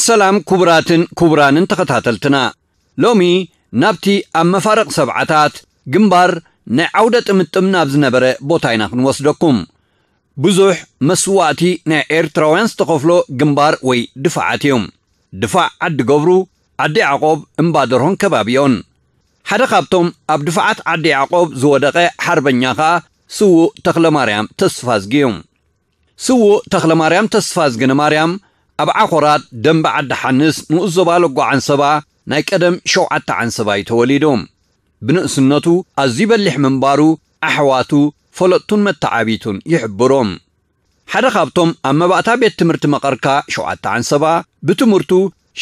ሰላም ክቡራትን ክቡራንን ተኸታተልትና፣ ሎሚ ናብቲ ኣብ መፋርቕ ሰብዓታት ግንባር ናይ ዓውደ ጥምጥም ናብ ዝነበረ ቦታ ኢና ክንወስደኩም። ብዙሕ መስዋእቲ ናይ ኤርትራውያን ዝተኸፍሎ ግንባር ወይ ድፋዓት እዩ። ድፋዕ ዓዲ ገብሩ፣ ዓዲ ያዕቆብ፣ እምባደርሆን ከባቢኦን። ሓደ ካብቶም ኣብ ድፋዓት ዓዲ ያዕቆብ ዝወደቐ ሓርበኛ ኸኣ ስዉእ ተኽለማርያም ተስፋዝጊ እዩ። ስዉእ ተኽለማርያም ተስፋዝግነ ማርያም ኣብ ዓኾራት ደንበ ዓዲ ሓንስ ንኡስ ዞባ ለጎ ዓንሰባ ናይ ቀደም ሸውዓተ ዓንሰባ እዩ ተወሊዱ። ብንእስነቱ ኣዝዩ በሊሕ ምንባሩ ኣሕዋቱ፣ ፈለጥቱን መተዓቢቱን ይሕብሩ። ሓደ ካብቶም ኣብ መባእታ ቤት ትምህርቲ መቐርካ ሸውዓተ ዓንሰባ ብትምህርቱ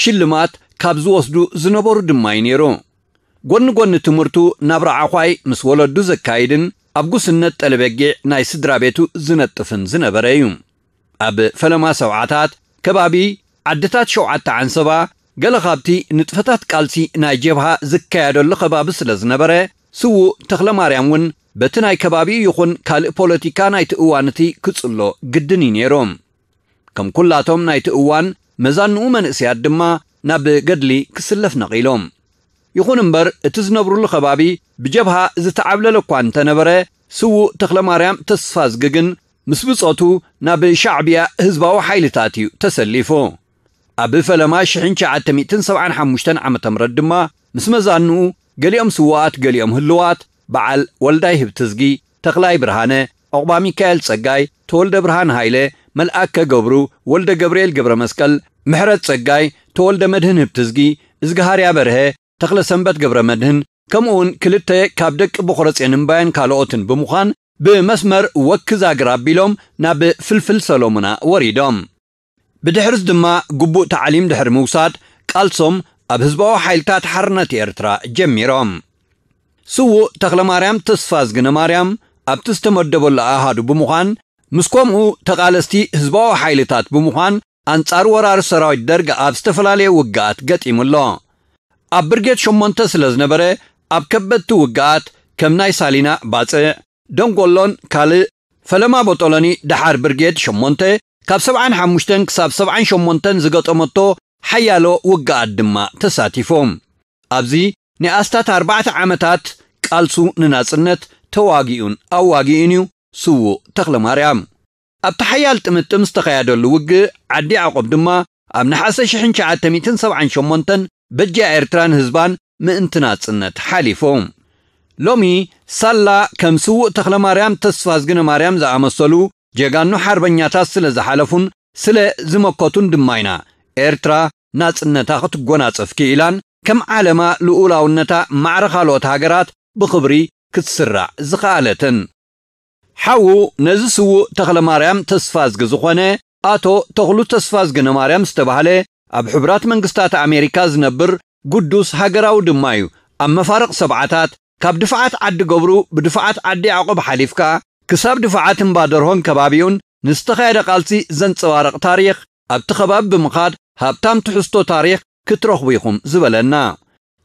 ሽልማት ካብ ዝወስዱ ዝነበሩ ድማ እዩ ነይሩ። ጎኒ ጎኒ ትምህርቱ ናብራ ዓዃይ ምስ ወለዱ ዘካይድን ኣብ ጉስነት ጠለበጊዕ ናይ ስድራ ቤቱ ዝነጥፍን ዝነበረ እዩ። ኣብ ፈለማ ሰብዓታት ከባቢ ዓድታት ሸውዓተ ዓንሰባ ገለ ካብቲ ንጥፈታት ቃልሲ ናይ ጀብሃ ዝካየደሉ ከባቢ ስለ ዝነበረ፣ ስዉእ ተኽለማርያም እውን በቲ ናይ ከባቢኡ ይኹን ካልእ ፖለቲካ ናይቲ እዋን እቲ ክጽሎ ግድን እዩ ነይሩ። ከም ኩላቶም ናይቲ እዋን መዛንኡ መንእሰያት ድማ ናብ ገድሊ ክስለፍ ነቒሎም። ይኹን እምበር እቲ ዝነብሩሉ ከባቢ ብጀብሃ ዝተዓብለለ እኳ እንተነበረ፣ ስዉእ ተኽለማርያም ተስፋዝጊ ግን ምስ ብጾቱ ናብ ሻዕብያ ህዝባዊ ሓይልታት እዩ ተሰሊፉ። ኣብ ፈለማ ሽሕን ትሽዓተ ሚእትን ሰብዓን ሓሙሽተን ዓመተ ምህረት ድማ ምስ መዛንኡ፣ ገሊኦም ስዉኣት ገሊኦም ህልዋት፣ በዓል ወልዳይ ህብትዝጊ፣ ተኽላይ ብርሃነ፣ ዑቕባ ሚካኤል ጸጋይ፣ ተወልደ ብርሃን ሃይለ፣ መልኣከ ገብሩ፣ ወልደ ገብርኤል ገብረ መስቀል፣ ምሕረት ጸጋይ፣ ተወልደ መድህን ህብትዝጊ፣ እዝግሃርያ በርሀ፣ ተኽለ ሰንበት ገብረ መድህን፣ ከምኡውን ክልተ ካብ ደቂ ቦኽረጼን እምባያን ካልኦትን ብምዃን ብመስመር ወኪ ዛግር ኣቢሎም ናብ ፍልፍል ሰሎሙና ወሪዶም። ብድሕሪት ድማ ግቡእ ታዕሊም ድሕሪ ምውሳድ ቃልሶም ኣብ ህዝባዊ ሓይልታት ሓርነት ኤርትራ ጀሚሮም። ስዉእ ተኽለማርያም ተስፋዝግነ ማርያም ኣብቲ ዝተመደበሉ ኣሃዱ ብምዃን ምስ ከምኡ ተቓለስቲ ህዝባዊ ሓይልታት ብምዃን ኣንጻር ወራሪ ሰራዊት ደርግ ኣብ ዝተፈላለየ ውግኣት ገጢሙ ኣሎ። ኣብ ብርጌድ ሸሞንተ ስለ ዝነበረ ኣብ ከበድቲ ውግኣት ከም ናይ ሳሊና ባጽዕ፣ ደንጎሎን ካልእ፣ ፈለማ ቦጦሎኒ ደሓር ብርጌድ ሸሞንተ ካብ ሰብዓን ሓሙሽተን ክሳብ ሰብዓን ሸሞንተን ዝገጠመቶ ሓያሎ ውግኣት ድማ ተሳቲፉ። ኣብዚ ንኣስታት ኣርባዕተ ዓመታት ቃልሱ ንናጽነት ተዋጊኡን ኣዋጊኡን እዩ ስዉእ ተኽለማርያም። ኣብቲ ሓያል ጥምጥም ዝተኻየደሉ ውግእ ዓዲ ያዕቆብ ድማ ኣብ ነሓሰ ሽሕን ትሽዓተ ሚእትን ሰብዓን ሸሞንተን በጃ ኤርትራን ህዝባን ምእንቲ ናጽነት ሓሊፉ። ሎሚ ሳላ ከም ስዉእ ተኽለማርያም ተስፋዝግነ ማርያም ዝኣመሰሉ ጀጋኑ ሓርበኛታት ስለ ዝሓለፉን ስለ ዝመከቱን ድማ ኢና ኤርትራ ናጽነታ ክትጎናጸፍ ክኢላን ከም ዓለማ ልኡላውነታ ማዕረ ካልኦት ሃገራት ብኽብሪ ክትስራዕ ዝኸኣለትን። ሓዉ ነዚ ስዉእ ተኽለማርያም ተስፋዝጊ ዝኾነ ኣቶ ተኽሉ ተስፋዝግነ ማርያም ዝተባህለ ኣብ ሕቡራት መንግስታት ኣሜሪካ ዝነብር ግዱስ ሃገራዊ ድማ እዩ። ኣብ መፋርቕ ሰብዓታት ካብ ድፍዓት ዓዲ ገብሩ ብድፍዓት ዓዲ ያዕቆብ ሓሊፍካ ክሳብ ድፍዓት እምባ ደርሆን ከባቢኡን ንዝተኻየደ ቃልሲ ዘንጸባርቕ ታሪኽ ኣብቲ ከባቢ ብምኻድ ሃብታም ትሕዝቶ ታሪኽ ክትረኽቡ ኢኹም ዝበለና።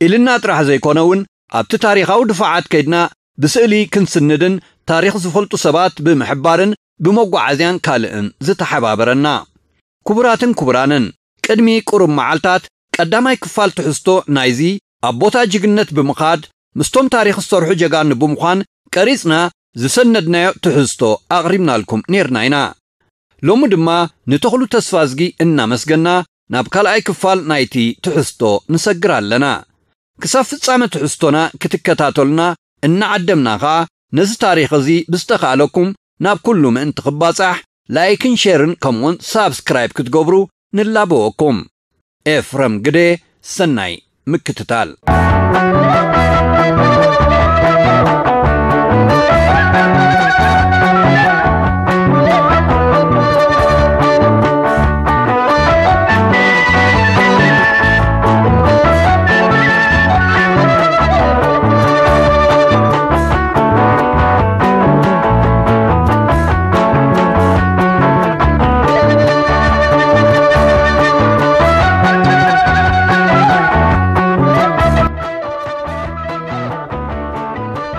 ኢልና ጥራሕ ዘይኮነ እውን ኣብቲ ታሪኻዊ ድፋዓት ከይድና ብስእሊ ክንስንድን ታሪኽ ዝፈልጡ ሰባት ብምሕባርን ብመጓዓዝያን ካልእን ዝተሓባበረና። ክቡራትን ክቡራንን፣ ቅድሚ ቁሩብ መዓልታት ቀዳማይ ክፋል ትሕዝቶ ናይዚ ኣብ ቦታ ጅግነት ብምኻድ ምስቶም ታሪኽ ዝሰርሑ ጀጋኑ ብምዃን ቀሪጽና ዝሰነድናዮ ትሕዝቶ ኣቕሪብናልኩም ኔርና ኢና። ሎሚ ድማ ንተኽሉ ተስፋዝጊ እናመስገና ናብ ካልኣይ ክፋል ናይቲ ትሕዝቶ ንሰግር ኣለና። ክሳብ ፍጻመ ትሕዝቶና ክትከታተሉና እናዓደምና ኸኣ ነዚ ታሪኽ እዚ ብዝተኻእለኩም ናብ ኩሉ ምእንቲ ክባጻሕ ላይክን ሼርን ከምኡውን ሳብስክራይብ ክትገብሩ ንላበወኩም። ኤፍረም ግደ፣ ሰናይ ምክትታል።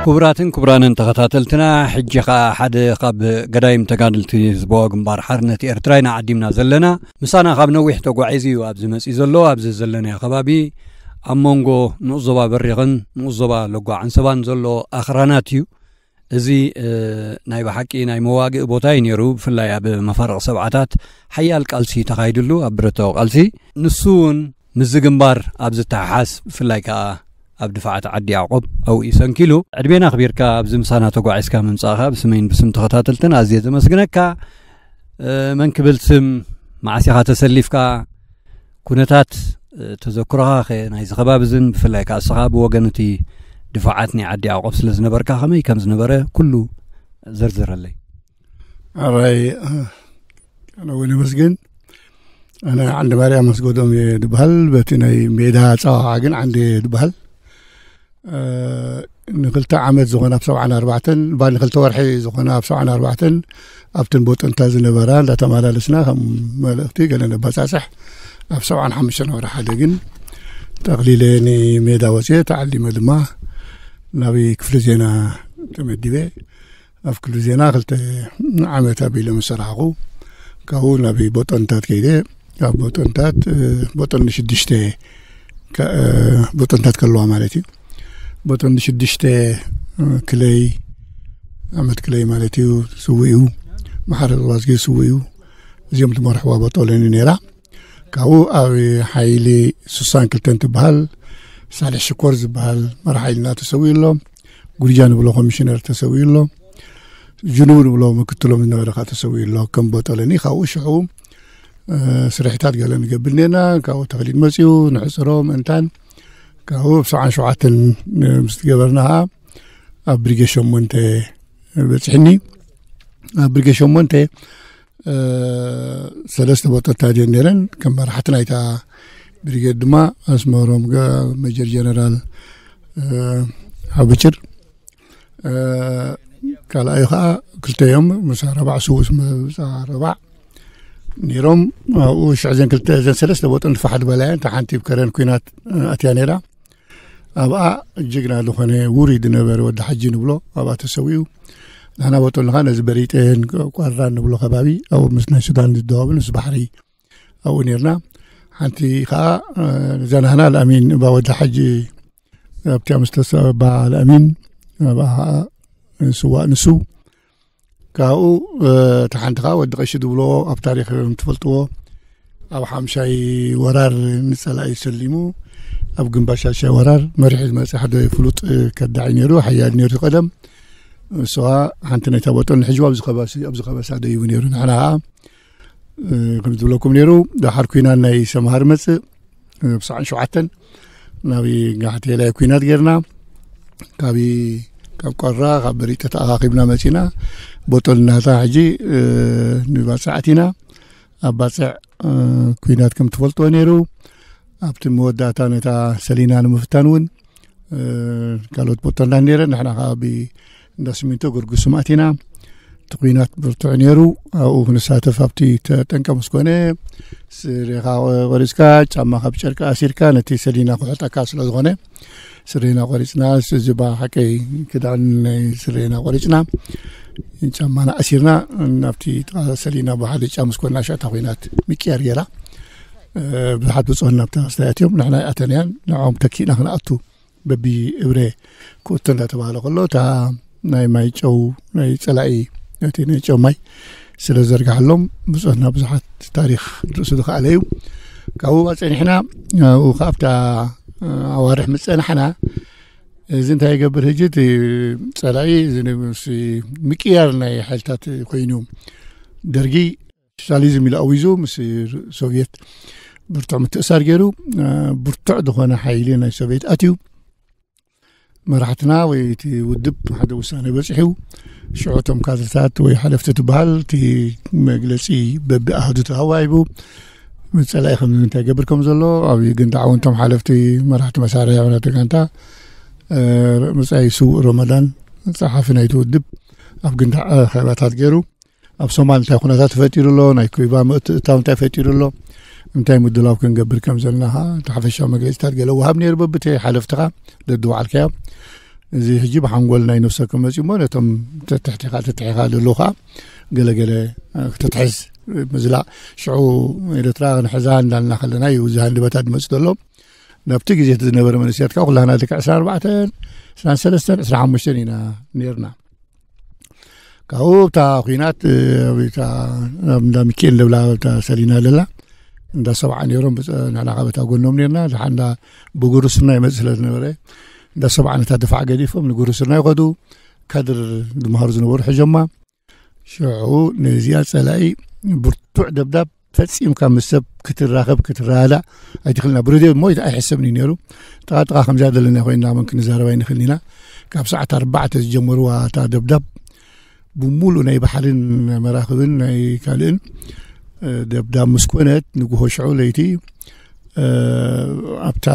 ክቡራትን ክቡራንን ተኸታተልትና፣ ሕጂ ኸኣ ሓደ ካብ ገዳይም ተጋድልቲ ህዝባዊ ግንባር ሓርነት ኤርትራ ኢና ዓዲምና ዘለና። ምሳና ካብ ነዊሕ ተጓዒዙ እዩ ኣብዚ መጺኡ ዘሎ። ኣብዚ ዘለናዮ ከባቢ ኣብ መንጎ ንኡስ ዞባ በሪኽን ንኡስ ዞባ ለጓ ዓንሰባን ዘሎ ኣኽራናት እዩ። እዚ፣ እ፣ ናይ ብሓቂ ናይ መዋግኢ ቦታ እዩ ነይሩ። ብፍላይ ኣብ መፋርቕ ሰብዓታት ሓያል ቃልሲ ተኻይድሉ፣ ኣብ ብረታዊ ቃልሲ። ንሱ እውን ምስዚ ግንባር ኣብ ዝተሓሓዝ፣ ብፍላይ ከኣ ኣብ ድፋዓት ዓዲ ያዕቆብ ኣብኡ እዩ ሰንኪሉ። ዕድሜና ኣኽቢርካ ኣብዚ ምሳና ተጓዒዝካ ምምጻእካ ብስመይን ብስም ተኸታተልትን ኣዝየ ዘመስግነካ። እ፣ መን ክብል ስም፣ መዓስ ኢኻ ተሰሊፍካ፣ ኩነታት፣ እ፣ ተዘክሮኻ ኸ ናይዚ ከባቢ እዝን ብፍላይ ከኣ እስኻ ብወገን እቲ ድፋዓት ናይ ዓዲ ያዕቆብ ስለ ዝነበርካ ከመይ ከም ዝነበረ ኩሉ ዘርዝረለይ። ኣራይ፣ እ፣ ኣነ እውን ይመስገን። ኣነ ዓንዲ ማርያም ኣስገዶም እየ ድበሃል። በቲ ናይ ሜዳ ኣጸዋውዓ ግን ዓንዲ እየ ድበሃል። እ፣ ንክልተ ዓመት ዝኾነ ኣብ ሰብዓን ኣርባዕተን፣ ባ ንክልተ ወርሒ ዝኾነ ኣብ ሰብዓን ኣርባዕተን ኣብተን ቦጠንታት ዝነበራ እንዳተመላለስና ከም መልእኽቲ ገለ ነባጻጽሕ። ኣብ ሰብዓን ሓሙሽተን ወርሒ ሓደ ግን ጠቕሊለ ንሜዳ ወፅየ፣ ተዓሊመ ድማ ናብ ክፍሊ ዜና ተመዲበ። ኣብ ክፍሊ ዜና ክልተ ዓመት ኣቢለ ምስ ሰራሕኹ፣ ካብኡ ናብ ቦጠንታት ከይደ። ኣብ ቦጠንታት፣ እ፣ ቦጠን ሽዱሽተ ከ-፣ እ፣ ቦጠንታት ከለዋ ማለት እዩ። ቦጠን ሽዱሽተ፣ እ፣ ክለይ፣ ኣመት ክለይ ማለት እዩ፣ ስውእ እዩ። መሓረ ዋዝጊ ስውእ እዩ። እዚኦም ዝመርሕዋ ቦጦለኒ ነይራ። ካብኡ ኣብ ሓይሊ ስሳን ክልተን ትበሃል ሳልሕ ሽኮር ዝበሃል መራሕ ሓይልና ተሰዊኡ ኣሎ። ጉርጃ ንብሎ ኮሚሽነር ተሰዊኡ ኣሎ። ጅኑብ ንብሎ ምክትሎም ዝነበረ ከዓ ተሰዊኡ ኣሎ። ከም ቦጦለኒ ካብኡ ሽዑ፣ እ፣ ስርሒታት ገለ ንገብር ነርና። ካብኡ ተኽሊት መፅኡ ንሕፅሮ ምእንታን ካብኡ ኣብ ሰብዓን ሸውዓተን ምስ ገበርና ከዓ ኣብ ብሪጌድ ሸሞንተ በፂሕኒ። ኣብ ብሪጌድ ሸሞንተ እ፣ ሰለስተ ቦጠታት እየን ነይረን። ከም መራሕቲ ናይታ ብሪጌድ ድማ ኣስመሮም ገ-፣ ሜጀር ጀነራል፣ እ፣ ሓበጭር፣ እ፣ ካልኣዩ ኸዓ ክልተ እዮም፣ ምስ ረባዕ ስውስ መብፃ ረባዕ ነይሮም። ኣብኡ ሽዕ እዘን ክልተ፣ እዘን ሰለስተ ቦጠን ትፋሓት በላየን፣ እታ ሓንቲ ብከረን ኩናት፣ እ፣ ኣትያ ነይራ። ኣብኣ ጅግና ዝኾነ ውሩይ ዝነበረ ወዲ ሓጂ ንብሎ ኣብኣ ተሰዊኡ። ንሕና ቦጠን ኸዓ ነዚ በሪጤን ቋራን ንብሎ ከባቢ ኣብኡ ምስ ናይ ሱዳን ዝደዋወል ምስ ባሕሪ ኣብኡ ነርና። ሓንቲ ኸዓ፣ እ፣ እዛ ናህና ኣልኣሚን እባ ወዲ ሓጂ ኣብቲኣ ምስ ተሰባ ኣልኣሚን ኣብኣ ኸዓ ስዋእ ንሱ። ካብኡ፣ እ፣ እታ ሓንቲ ኸዓ ወዲ ቀሺ ዝብልዎ ኣብ ታሪኽ ትፈልጥዎ፣ ኣብ ሓምሻይ ወራር ንጸላኢ ሰሊሙ ኣብ ግንባር ሻድሻይ ወራር መሪሑ ዝመጸ ሓደ ፍሉጥ፣ እ፣ ከዳዒ ነይሩ፣ ሓያል ነይሩ። ቀደም ንሱ ኸዓ ሓንቲ ናይታ ቦጠን ንሕጂ ኣብዚ ከበሳ፣ ኣብዚ ከበሳ ደይቡ ነይሩ። ንሕና ኸዓ እ፣ ከም ዝብለኩም ነይሩ፣ ደሓር ኩናት ናይ ሰምሃር መጽእ፣ እ፣ ብሰዓን ሸውዓተን ናብ ጋሕቴላይ ኩናት ጌርና። ካብ፣ ካብ ቆራ፣ ካብ በሪጠ ተኣኻኺብና መጺና። ቦጦል እናታ ሕጂ፣ እ፣ ንባጽዕ ኣቲና። ኣብ ባጽዕ፣ እ፣ ኩናት ከም ትፈልጥዎ ነይሩ። ኣብቲ መወዳእታ ነታ ሰሊና ንምፍታን እውን እ፣ ካልኦት ቦጠላት ነይረን። ንሕና ኸዓ ብ-፣ እንዳ ሲሚንቶ ገርጉስም ኣቲና። እቲ ኲናት ብርቱዕ ነይሩ። ኣብኡ ክንሳተፍ ኣብቲ ተጠንቀ ምስ ኮነ፣ ስሬኻ ቆሪጽካ፣ ጫማ ካብ ጨርቂ ኣሲርካ፣ ነቲ ሰሊና ክውሕጠካ ስለ ዝኾነ፣ ስሬና ቆሪጽና። እዚ ብሓቀይ ክዳን ናይ ስሬና ቆሪጽና፣ ጫማና ኣሲርና፣ ናብቲ ጥቓ ሰሊና ብሓደ ጫ ምስ ኮንና፣ ሽዕታ ኲናት ምቅያር ገይራ። እ፣ ብዙሓት ብጾት ናብታ ስታይ ኣትዮም፣ ንሕና ኣይኣተናያን፣ ንዕኦም ተኪእና ክንኣቱ በቢ እብረ ክእቶ እንዳተባሃለ ከሎ፣ እታ ናይ ማይ ጨው፣ ናይ ጸላኢ፣ እቲ ናይ ጨው ማይ ስለ ዘርጋሕሎም፣ ብጾትና ብዙሓት ታሪኽ ርእሱ ዝኸኣለ እዩ። ካብኡ ጸኒሕና፣ ኣብኡ ከኣ ኣብታ ኣዋርሕ ምስ ጸናሕና፣ እዚ እንታይ ይገብር ሕጂ? እቲ ጸላኢ እዚ ምስ ምቅያር ናይ ሓይልታት ኮይኑ፣ ደርጊ ሶሻሊዝም ኢሉ ኣዊዙ ምስ ሶቪየት ብርቱዕ ምትእሳር ገይሩ፣ እ፣ ብርቱዕ ዝኾነ ሓይሊ ናይ ሶቪየት ኣትዩ። መራሕትና ወይ እቲ ውድብ ሓደ ውሳኔ በጺሑ። ሽዑ እቶም ካድርታት ወይ ሓለፍቲ ትበሃል እቲ መግለጺ በቢ ኣሃዱ ተዋሂቡ። ጸላኢ ከም እንታይ ገብር ከም ዘሎ፣ ኣብ ግንዳዕ እውን እቶም ሓለፍቲ መራሕቲ መሳርያ ናይቲ ጋንታ፣ እ፣ መጻኢ ስዉእ ረመዳን ጸሓፊ ናይቲ ውድብ ኣብ ግንዳዕ፣ እ፣ ኣኼባታት ገይሩ። ኣብ ሶማል እንታይ ኩነታት ተፈጢሩ ኣሎ፣ ናይ ኩባ ምእትእታው እንታይ ፈጢሩ ኣሎ፣ እንታይ ምድላው ክንገብር ከም ዘለና ኸዓ እቲ ሓፈሻዊ መግለጺታት ገለ ወሃብ ነይሩ በብቲ ሓለፍትኻ ደድበዓልካዮ። እዚ ሕጂ ብሓንጎል ናይ ነፍሰ ከመፅኡ እሞ ነቶም ተትሕቲኻ ተትሒኻ ዘለዉ ከዓ ገለገለ ክትትሕዝ ምዝላቕ። ሽዑ ኤርትራ ክንሕዛ እንዳልና ከለና እዩ እዚ ሃንደበታት ዝመፅእ ዘሎ። ናብቲ ግዜ እቲ ዝነበረ መንእሰያት ከዓ ኩላና ልክዕ ዕስራን ኣርባዕተን፣ ዕስራን ሰለስተን፣ ዕስራን ሓሙሽተን ኢና ነርና። ካብኡ እታ ኲናት ኣብ እንዳ ሚካኤል ደብላ እታ ሰሊና ለላ እንዳ ሰብዓ ነይሮም። ንሕና ካብ እታ ጎኖም ነርና። ድሓ እንዳ ብጉርስና ይመፅእ ስለ ዝነበረ እንዳ ሰብዓ ነታ ድፋዕ ገዲፎም ንጉርስና ይኸዱ። ካድር ዝመሃሩ ዝነበሩ ሕጆማ። ሽዑ ነዚኣ ፀላኢ ብርቱዕ ደብዳብ ፈፂምካ ምስ ሰብ ክትራኸብ ክትረዳእ ኣይትኽእልና። ብረድዮ እሞ ኣይሕሰብን እዩ ነይሩ። ጥቓ ጥቓ ከምዚኣ ዘለና ኮይና መን ክንዛረብ ኣይንኽእልን ኢና። ካብ ሰዓት ኣርባዕተ ዝጀመርዋ እታ ደብዳብ ብሙሉእ ናይ ባሕርን መራኽብን ናይ ካልእን ደብዳብ ምስ ኮነት ንጉሆ ሽዑ ለይቲ ኣብታ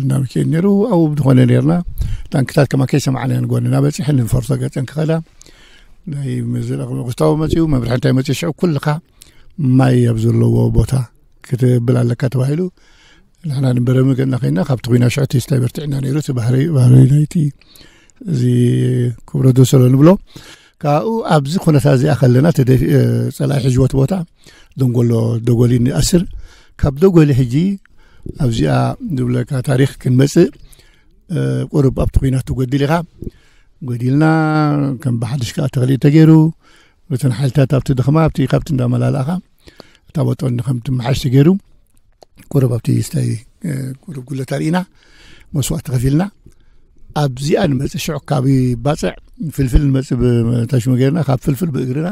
እንዳምኬድ ነይሩ ኣብኡ ዝኾነ ነርና። ታንክታት ከማ ከይሰማዕና ንጎንና በፂሐን ንፈርሶ ገፀን ክኸዳ ናይ ምዝላቕ መንግስታዊ መፅኡ መምርሒ እንታይ መፅኡ ሽዑ ኩልኻ ማይ ኣብ ዘለዎ ቦታ ክትብል ኣለካ ተባሂሉ። ንሕና ንበረ ምገና ኮይና ካብቲ ኩና ሽዑ ቴስታይ በርትዕና ነይሩ እቲ ባህሪ ባህሪ ናይቲ እዚ ክብረ ዶሰሎ ንብሎ ካብኡ ኣብዚ ኩነታት እዚኣ ከለና ተደፊ ፀላኢ ሕጅወት ቦታ ደንጎሎ ደጎሊ ንኣስር ካብ ደጎሊ ሕጂ ኣብዚኣ ዝብለካ ታሪክ ክንመፅእ ቁርብ ኣብቲ ኩናት ትጎድል ኢኻ ጎዲልና ከም ብሓድሽ ከዓ ተኽሊ ተገይሩ እተን ሓይልታት ኣብቲ ድኽማ ኣብቲ ካብቲ እንዳመላለእኻ እታ ቦጦኒ ከም ትመሓሽ ተገይሩ ቁርብ ኣብቲ ስታይ ቁርብ ጉለታ ርኢና መስዋእቲ ከፊልና ኣብዚኣ ንመፅእ ሽዑ ካብ ባፅዕ ፍልፍል ንመፅእ ብታሽሙ ገይርና ካብ ፍልፍል ብእግርና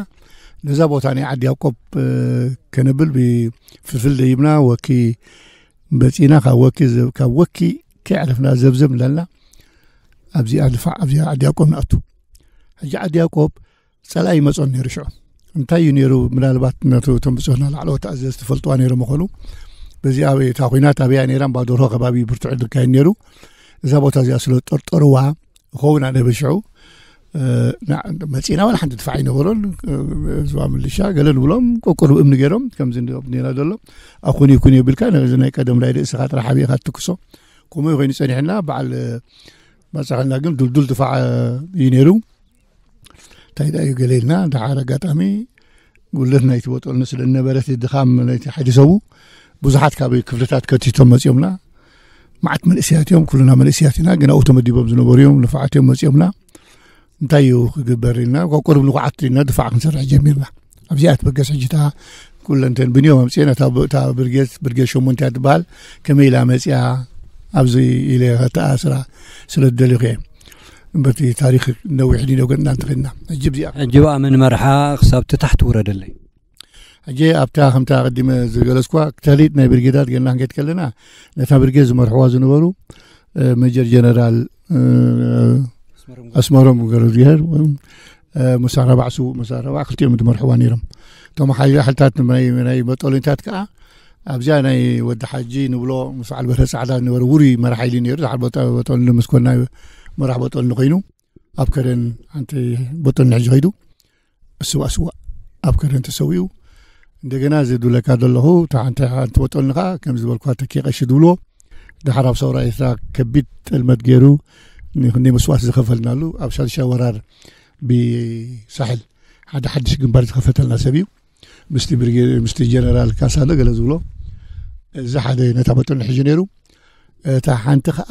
ነዛ ቦታ ናይ ዓዲ ያቆብ ከነብል ብፍልፍል ደይብና ወኪ በፂና ካብ ወኪ ካብ ወኪ ከይዕረፍና ዘብዘብ እንዳልና ኣብዚኣ ድፋዕ ኣብዚኣ ዓዲ ያቆብ ንኣቱ ሕጂ ዓዲ ያቆብ ፀላኢ ይመፆን ነይሩ ሽዑ እንታይ እዩ ነይሩ ምናልባት ነቱ ተምፅኦና ላዕለዎት ኣዘዝ ትፈልጥዋ ነይሮም ይኾኑ በዚ ኣብ እታ ኩናት ኣብያ ነይራ እምባ ደርሆ ከባቢ ብርቱዕ ዝካየድ ነይሩ እዛ ቦታ እዚኣ ስለ ጠርጠርዋ ይኸውን ኣነ በሽዑ መፂና ዋላ ሓንቲ ድፋዕ ኣይነበሮን ዝባ ምልሻ ገለ ንብሎም ቆቁር ብእምኒ ገይሮም ከምዚ ኔና ዘሎ ኣኹን ይኩን የብልካ ነዚ ናይ ቀደም ናይ ርእስኻ ጥራሕ ኣቢኻ ትኩሶ ከምኡ ኮይኑ ፀኒሕና በዓል ባፃኸልና ግን ዱልዱል ድፋዕ እዩ ነይሩ እንታይ ዳ እዩ ገለ ኢልና ደሓር ኣጋጣሚ ጉለት ናይቲ ቦጠልኒ ስለ ነበረት ድኻም ናይቲ ሓዲ ሰቡ ብዙሓት ካብ ክፍልታት ከቲቶም መፂኦምና ማዓት መንእስያት እዮም ኩልና መንእስያት ኢና ግን ኣብኡ ተመዲቦም ዝነበሩ እዮም ንፋዓት እዮም መፂኦምና እንታይ እዩ ክግበር ኢልና ቁሩብ ንኩዓት ኢና ድፋዕ ክንሰርሕ ጀሚርና ኣብዚኣ ትበገስ ሕጂ እታ ኩለንተን ብንዮም ኣምፅኤን እታ ብርጌስ ብርጌስ ሸሞንተ እያ ትበሃል ከመይ ኢላ መፅያ ኣብዚ ኢለ ከተኣስራ ስለ ዝደልኹ እየ እምበቲ ታሪክ ነዊሕ ዲነ ገጥና እንተኸድና ሕጂ ብዚኣ ሕጂ ብኣ መን መርሓ ክሳብ ትታሕቲ ውረደለይ ሕጂ ኣብታ ከምታ ቀዲመ ዝገለጽኳ ተሊጥ ናይ ብርጌዳት ገና ክንከይድ ከለና ነታ ብርጌድ ዝመርሕዋ ዝነበሩ መጀር ጀነራል ኣስመሮም ገረዝግሄር ምስ ኣረባዕ ስውእ ምስ ኣረባዕ ክልቲኦም ዝመርሕዋ ነይሮም እቶም ሓይልታት ናይ በጦሊንታት ከዓ ኣብዚኣ ናይ ወዲ ሓጂ ንብሎ ምስ በዓል በርሀ ፃዕዳ ዝነበረ ውሩይ መራሕ ሓይሊ ነይሩ ዝሓር በጦኒ ምስ ኮና መራሕ በጦኒ ኮይኑ ኣብ ከረን ሓንቲ በጦኒ ሕጂ ከይዱ ስዋእ ስዋእ ኣብ ከረን ተሰዊኡ እንደገና እዚ ድብለካ ዘለኹ እታ ሓንቲ ሓንቲ በጦኒ ከዓ ከም ዝበልኳ ተኪ ቀሺ ዝብልዎ ድሓር ኣብ ሰውራ ኤርትራ ከቢድ ጥልመት ገይሩ ንክንደይ መስዋእቲ ዝኸፈልናሉ ኣብ ሻድሻይ ወራር ብሳሕል ሓደ ሓድሽ ግንባር ዝኸፈተልና ሰብ እዩ ምስቲ ጀነራል ካሳለ ገለ ዝብሎ እዚ ሓደ ነታ በጦኒ ሕጂ ነይሩ እታ ሓንቲ ከዓ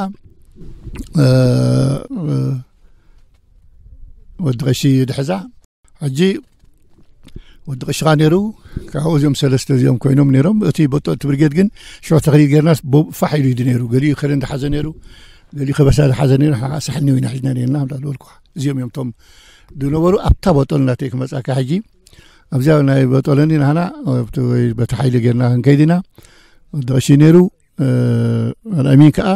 ወዲ ቀሺ ድሕዛ ሕጂ ወዲ ቀሽኻ ነይሩ ካብኡ እዚኦም ሰለስተ እዚኦም ኮይኖም ነይሮም እቲ በጦ እቲ ብርጌድ ግን ሽዑ ተኽሊል ገርናስ ፋሕ ኢሉ ይዱ ነይሩ ገሊኡ ከደ እንዳሓዘ ነይሩ ገሊኡ ከበሳ ዝሓዘ ነይሩ ንሕና ከዓ ሳሕኒ ኢና ሒዝና ነርና እንዳበልኩ እዚኦም እዮም ቶም ዝነበሩ ኣብታ በጦ እናተይ ክመፃካ ሕጂ ኣብዚኣ ናይ በጦለኒ ንሕና በቲ ሓይሊ ገርና ክንከይድ ኢና ወዲ ቀሺ ነይሩ ኣልኣሚን ከዓ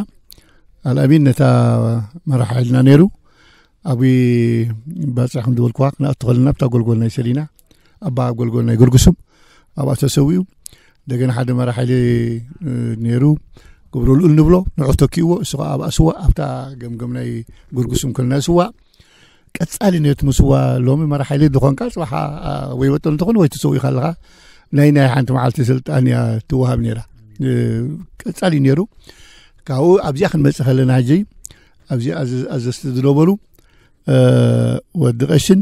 ኣልኣሚን ነታ መራሕ ሓይልና ነይሩ ኣብ ባፅዕ ከም ዝበልኩዋ ክንኣቱ ከለና ኣብታ ጎልጎል ናይ ሰሊና ኣባ ጎልጎል ናይ ግርጉስም ኣብኣ ተሰዊኡ እንደገና ሓደ መራሕ ሓይሊ ነይሩ ግብሩ ልኡል ንብሎ ንዑ ተኪእዎ እሱ ከዓ ኣብኣ ስዋ ኣብታ ገምገም ናይ ግርጉስም ከለና ስዋ ቀጻሊ ነቲ ምስዋ ሎሚ መራሕ ሓይሊ ዝኾንካ ፅባሓ ወይ በጠል እንትኾን ወይ ትሰው ኢኻ ኣለኻ ናይ ናይ ሓንቲ መዓልቲ ስልጣን እያ ትወሃብ ነይራ ቀጻሊ ነይሩ ካብኡ ኣብዚኣ ክንመፅእ ከለና ሕጂ ኣብዚ ኣዘ- ኣዘዝቲ ዝነበሩ፣ እ፣ ወዲ ቀሽን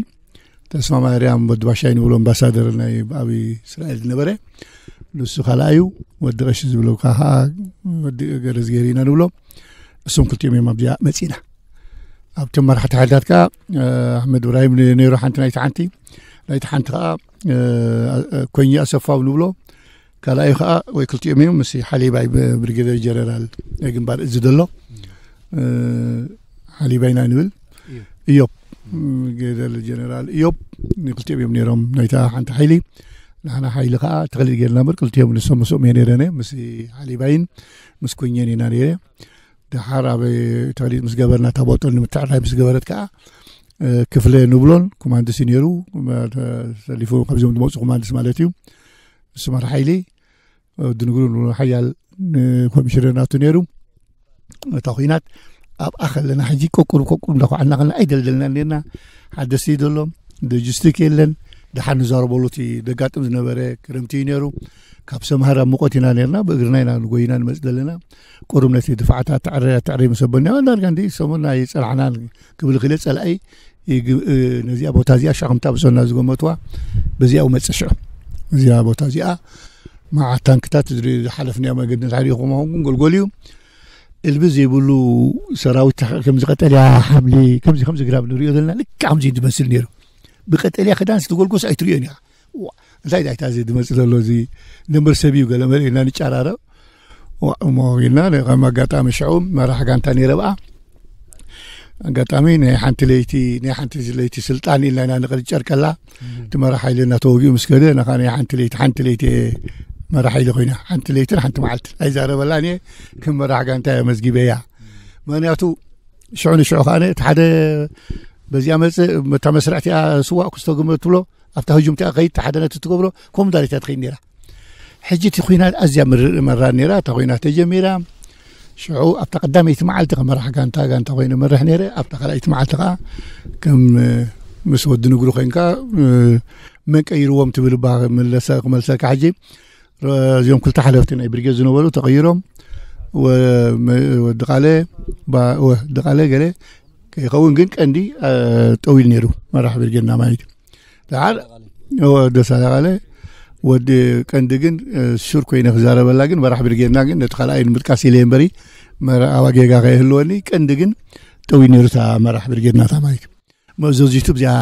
ተስፋ ማርያም ወዲ ባሻይ ንብሎ ኣምባሳደር ናይ ኣብ እስራኤል ዝነበረ፣ ንሱ ካልኣዩ። ወዲ ቀሽን ዝብለካ ከዓ ወዲ ገረዝጌር ኢና ንብሎ። እሶም ክልቲኦም እዮም ኣብዚኣ መፂና። ኣብቶም መራሕቲ ሓይልታት ከዓ፣ እ፣ ኣሕመድ እብራሂም ነ- ነይሩ ሓንቲ ናይቲ ሓንቲ፣ ናይቲ ሓንቲ ከዓ፣ እ፣ እ፣ ኮኛ ኣሰፋው ንብሎ። ካልኣዩ ከዓ ወይ ክልቲኦም እዮም፣ ምስ ሓሊባይ ብ- ብሪጌደር ጀነራል ናይ ግንባር እዚ ዘሎ፣ እ፣ ሓሊባይና ንብል። እዮብ፣ ም፣ ብሪጌደር ጀነራል እዮብ፣ ንክልቲኦም እዮም ነይሮም ናይታ ሓንቲ ሓይሊ። ንሕና ሓይሊ ከዓ ተኽሊል ጌርና እምበር ክልቲኦም ንሶም ምስኦም እየ ነይረ፣ ምስ ሓሊባይን ምስ ኮኘን ኢና ነይረ። ደሓር ኣብ ተኽሊል ምስ ገበርና፣ እታ ቦጦ ንምትዕራይ ምስ ገበረት ከዓ፣ እ፣ ክፍለ ንብሎን ኮማንድስ እዩ ነይሩ። ተሰሊፉ ካብዞም ዝመፁ ኮማንድስ ማለት እዩ። ንሱ መራሒ ሓይሊ፣ ወዲ ንግሩ ንብሎ ሓያል ንኮሚሽነር ናቱ ነይሩ። እታ ኩናት ኣብኣ ከለና ሕጂ ቆቁር ቆቁር እንዳኳዓልና ከለና ኣይደልደልና ነርና። ሓደስቲ ዘሎ ሎጂስቲክ የለን። ደሓር ንዛረበሉ እቲ ደጋጥም ዝነበረ ክረምቲ እዩ ነይሩ። ካብ ሰምሃር ኣብ ሙቐት ኢና ነርና፣ ብእግርና ኢና ንጎይና ንመጽእ ዘለና። ቁሩብ ነቲ ድፋዓታት ትዕረ ትዕረ ምስ ኣበልና ዳርጋ እንዲ ሰሙን ኣይጸናሕናን ክብል ክኢለ። ጸላኢ ይግ- እ፣ ነዚኣ ቦታ እዚኣ ሸኽምታ ብሶና ዝገመትዋ በዚኣ መጽእ ሽዑ እዚኣ ቦታ እዚኣ መዓት ታንክታት ዝሪ- ዝሓለፍናዮ መገዲ እንድሕር ርኢኹም ኣኹም ግን ጎልጎል እዩ። እልቢ ዘይብሉ ሰራዊት ተኸ- ከምዚ ቀጠልያ ሓምሊ ከምዚ ከምዚ ግራብ ንሪኦ ዘለና ልክዕ ከምዚ እዩ ዝመስል ነይሩ። ብቀጠልያ ክዳን ዝተጎልጎስ ኣይትሪኦን ኢኻ። ዋ፣ እንታይ ዳይታ እዚ ዝመጽእ ዘሎ እዚ ነበር ሰብ እዩ ገለ መለ ኢልና ንጫራረብ። ዋ፣ እሞ ኢልና ከም ኣጋጣሚ ሽዑ መራሕ ጋንታ ነይረ ብኣ። ኣጋጣሚ ናይ ሓንቲ ለይቲ ናይ ሓንቲ ለይቲ ስልጣን ኢልና ኢና ንቕርጨር ከላ እቲ መራሕ ሓይሊ እናተወጊኡ ምስ ከደ፣ ንኻ ናይ ሓንቲ ለይቲ ሓንቲ ለይቲ እየ መራሕ ሓይሊ ኮይና ሓንቲ ለይትን ሓንቲ መዓልትን ኣይዛረበላን እየ። ከም መራሕ ጋንታ እየ መዝጊበያ። ምክንያቱ ሽዑ ንሽዑ ከኣ እቲ ሓደ በዚኣ መጽእ፣ እታ መስርዕቲኣ ስዋእ ክስቶ ግመ ትብሎ፣ ኣብታ ህጁምቲኣ ከይድ፣ እቲ ሓደ ነቲ ትገብሮ፣ ከምኡ ዳሪታ ትኸይድ ነይራ። ሕጂ እቲ ኩናት ኣዝያ ምር- መራር ነይራ። እታ ኩናት ተጀሚራ ሽዑ ኣብታ ቀዳመይቲ መዓልቲ ከም መራሕ ጋንታ ጋንታ ኮይነ መርሕ ነይረ። ኣብታ ካልኣይቲ መዓልቲ ከዓ ከም፣ እ፣ ምስ ወዲ ንግሩ ኮይንካ፣ እ፣ መን ቀይርዎም ትብል እባ ክምለሰ- ክመልሰካ። ሕጂ ረ- እዚኦም ክልተ ሓለፍቲ ናይ ብርጌድ ዝነበሩ ተቐይሮም፣ ወ- መ- ወዲ ቃለ ባ- ወዲ ቃለ ገለ ከይኸውን ግን ቀንዲ፣ እ፣ ጠዊል ነይሩ መራሕ ብርጌድና ማለት እዩ። ደሓር ወዲ ሳላቃለ ወዲ ቀንዲ ግን፣ እ፣ ሹር ኮይነ ክዛረበላ ግን መራሕ ብርጌድና ግን ነቲ ካልኣይ ንምጥቃስ ኢለ እምበሪ መራ- ኣባ ጌጋ ከይህልወኒ ቀንዲ ግን ጠዊ ነይሩ እታ መራሕ ብርጌድና እታ ማለት እዩ። መእዘዚቱ ብዚኣ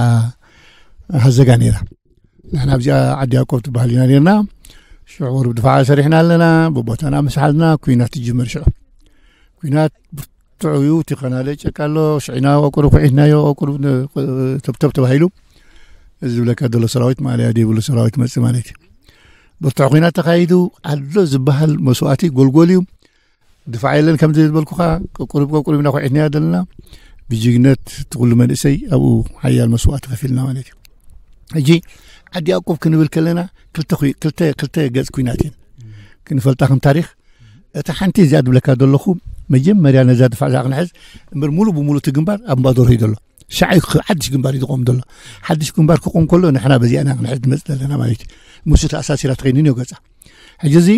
ሃዘጋ ነይራ። ንሕና ኣብዚኣ ዓዲ ያዕቆብ ትበሃል ኢና ነርና። ሽዑ ቁሩብ ድፋዓ ሰሪሕና ኣለና። ብቦታና ምስ ሓዝና ኩናት ትጅምር ሽዑ። ኩናት ብርቱዕ እዩ። እቲ ከናለ ጨቃ ኣሎ። ሽዒና ቁሩብ ኩዒትናዮ። ቁሩብ ን- ተብተብ ተባሂሉ እዚ ዝብለካ ዘሎ ሰራዊት ማእለያ ዘይብሉ ሰራዊት መጽእ ማለት እዩ። ብርቱዕ ኩናት ተኻይዱ። ኣሎ ዝበሃል መስዋእቲ ጎልጎል እዩ። ድፋዕ የለን ከምዚ ዝበልኩኻ። ቁሩብ ቁሩብ ኢና ኩዒትናዮ ዘለና። ብጅግነት እቲ ኩሉ መንእሰይ ኣብኡ ሓያል መስዋእቲ ከፊልና ማለት እዩ። ሕጂ ዓዲ ያዕቆብ ክንብል ከለና ክልተ ኩይ- ክልተ ክልተ ገጽ ኩናት እየን ክንፈልጣ ከም ታሪኽ። እታ ሓንቲ እዚኣ ዝብለካ ዘለኹ መጀመርያ ነዛ ድፋዕ እዚኣ ክንሕዝ እምበር ሙሉ ብሙሉ እቲ ግንባር ኣብ እምባዶር እዩ ዘሎ። ሻዕ እዩ ክ- ሓድሽ ግንባር እዩ ዝቆም ዘሎ። ሓድሽ ግንባር ክቆም ከሎ ንሕና በዚኣ ኢና ክንሕዝ ንመጽእ ዘለና ማለት እዩ። ምስኡ ተኣሳሲራ ትኸይድ ንዮ ገጻ። ሕጂ እዚ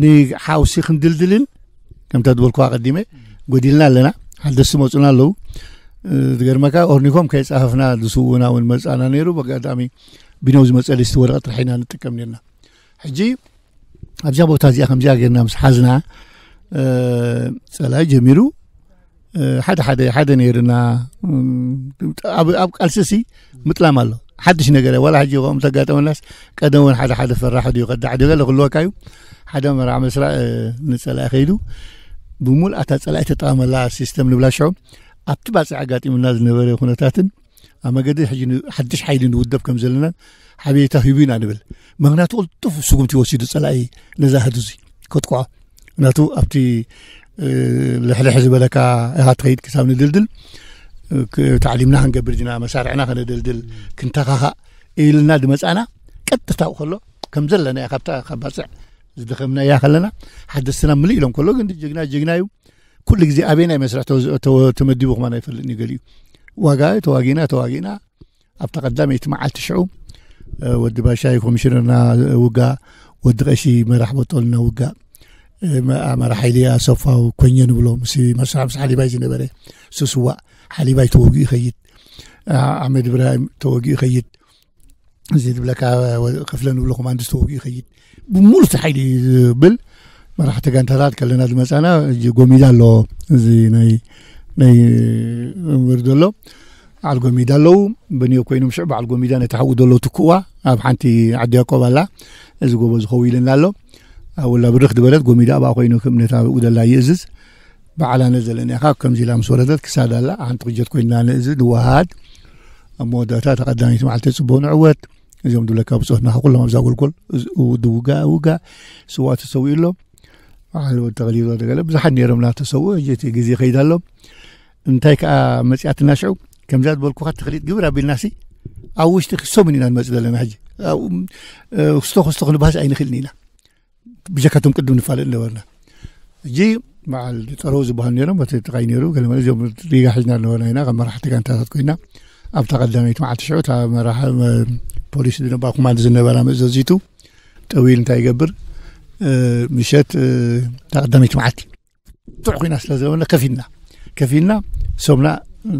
ንሓውሲ ክንድልድልን ከምታ ዝበልኩ ኣቐዲመ ጎዲልና ኣለና። ሓደስቲ መፁና ኣለዉ። እ፣ ዝገርመካ ኦርኒኮም ከይፃፈፍና ዝስውና እውን መፃና ነይሩ። ብኣጋጣሚ ቢኖ ዝመፀ ሊስቲ ወረቐት ጥራሕ ኢና ንጥቀም ነርና። ሕጂ ኣብዛ ቦታ እዚኣ ከምዚኣ ጌርና ምስ ሓዝና፣ እ፣ ፀላኢ ጀሚሩ፣ እ፣ ሓደ ሓደ ሓደ ነይርና። እም፣ ኣብ ኣብ ቃልስሲ ምጥላም ኣሎ። ሓድሽ ነገር ዋላ ሕጂ ከምኡ ተጋጠመናስ ቀደም እውን ሓደ ሓደ ፈራሕ ድዩ ከዳዕ ድዩ ገለ ክህልወካ እዩ። ሓደ መራዕ መስራዕ፣ እ፣ ንፀላኢ ከይዱ ብሙልኣታ ፀላኢ ተጠቐመላ ሲስተም ንብላ ሽዑ ኣብቲ ባፅዕ ኣጋጢሙና ዝነበረ ኩነታትን ኣብ መገዲ ሕጂ ን- ሓድሽ ሓይሊ ንውደብ ከም ዘለናን ሓበሬታ ሂቡ ኢና ንብል። ምክንያቱ ቅልጡፍ ስጉምቲ ወሲዱ ፀላኢ ነዛ ህዱ እዚ ከጥቅዖ ናቱ ኣብቲ፣ እ፣ ልሕልሕ ዝበለካ ኢኻ ትኸይድ ክሳብ ንድልድል፣ እ፣ ክ- ታዕሊምና ክንገብር ዲና መሳርዕና ከነደልድል ክንተኻኻእ ኢልና ድመፃና ቀጥታ ከሎ ከም ዘለና እያ ካብታ ካብ ባፅዕ ዝደኸምና እያ ከለና ሓደስትና ምልእ ኢሎም ከሎ ግን ጅግና ጅግና እዩ። ኩሉ ግዜ ኣበይ ናይ መስርሕ ተወ- ተወ- ተመዲቡ ከማን ኣይፈልጥን እዩ ገሊኡ። ዋጋ ተዋጊና ተዋጊና ኣብታ ቀዳመይቲ መዓልቲ ሽዑ፣ እ፣ ወዲ ባሻይ ኮሚሽነርና ውጋእ፣ ወዲ ቀሺ መራሕ ቦጦልና ውጋእ። መራሒ ሓይሊ ኣሰፋው ኮኘ ንብሎ፣ ምስ መሳሕ ምስ ሓሊባይ ዝነበረ፣ ስስዋእ ሓሊባይ ተወጊኡ ይኸይድ። ኣሕመድ እብራሂም ተወጊኡ ይኸይድ። እዚ ዝብለካ ክፍለ ንብሎ ኮማንድስ ተወጊኡ ይኸይድ። ብሙሉ እቲ ሓይሊ ዝብል መራሕቲ ጋንታታት ከለና ዝመፃና፣ ጎሚዳ ኣሎ። እዚ ናይ ናይ እምበር ዘሎ በዓል ጎሚዳ ኣለዉ። በኒዮ ኮይኖም ሽዑ በዓል ጎሚዳ ነቲ ሓኡ ዘሎ ትክእዋ ኣብ ሓንቲ ዓዲ ያቆብ ኣላ። እዚ ጎቦ ዝኸው ኢልና ኣሎ። ኣብላ ብርኽ ዝበለት ጎሚዳ ኣብኣ ኮይኑ ከም ነታ ብኡ ዘላ ይእዝዝ። በዓላነ ዘለኒ ኢኻ ከምዚ ኢላ ምስ ወረደት ክሳድ ኣላ ሓንቲ ክጀት ኮይና ንእዝዝ ንወሃድ። ኣብ መወዳእታ ተቐዳሚት መዓልቲ ጽቡቕ ንዕወት። እዚኦም ድብለካ ብጾትና ኩሎም ኣብዛ ጎልጎል ድውጋ ውጋ ስዋ ተሰዊኡ ኣሎ። በዓል ወዲ ተቐሊሉ ገለ ብዙሓት ነይሮም ናተሰውኡ። ሕጂ እቲ ግዜ ከይዳ ኣሎ። እንታይ ከኣ መጺኣትና ሽዑ ከምዛ ዝበልኩኻ ተኽሊጥ ግብር ኣቢልናሲ ኣብ ውሽጢ ክሶምን ኢና ንመጽእ ዘለና። ሕጂ ክስቶ ክስቶ ክንባስ ኣይንኽእልን ኢና። ብጀካቶም ቅድም ንፋለጥ ነበርና። ሕጂ በዓል ጠረው ዝበሃል ነይሮም በቲ ጥቃይ ነይሩ። ገለ መለ እዚኦም ሪጋ ሒዝና ነበርና ኢና ከም መራሕቲ ጋንታታት ኮይና ኣብታ ቀዳመይቲ መዓልቲ ሽዑ እታ መራሒ ፖሊስ ዝነበራ ኮማንድ ዝነበራ መእዘዚቱ ጠዊል እንታይ ይገብር ምሸት እታ ቀዳመይቲ መዓልቲ ጥዕ ኮይና ስለ ዝነበርና ከፊልና ከፊልና ሶምና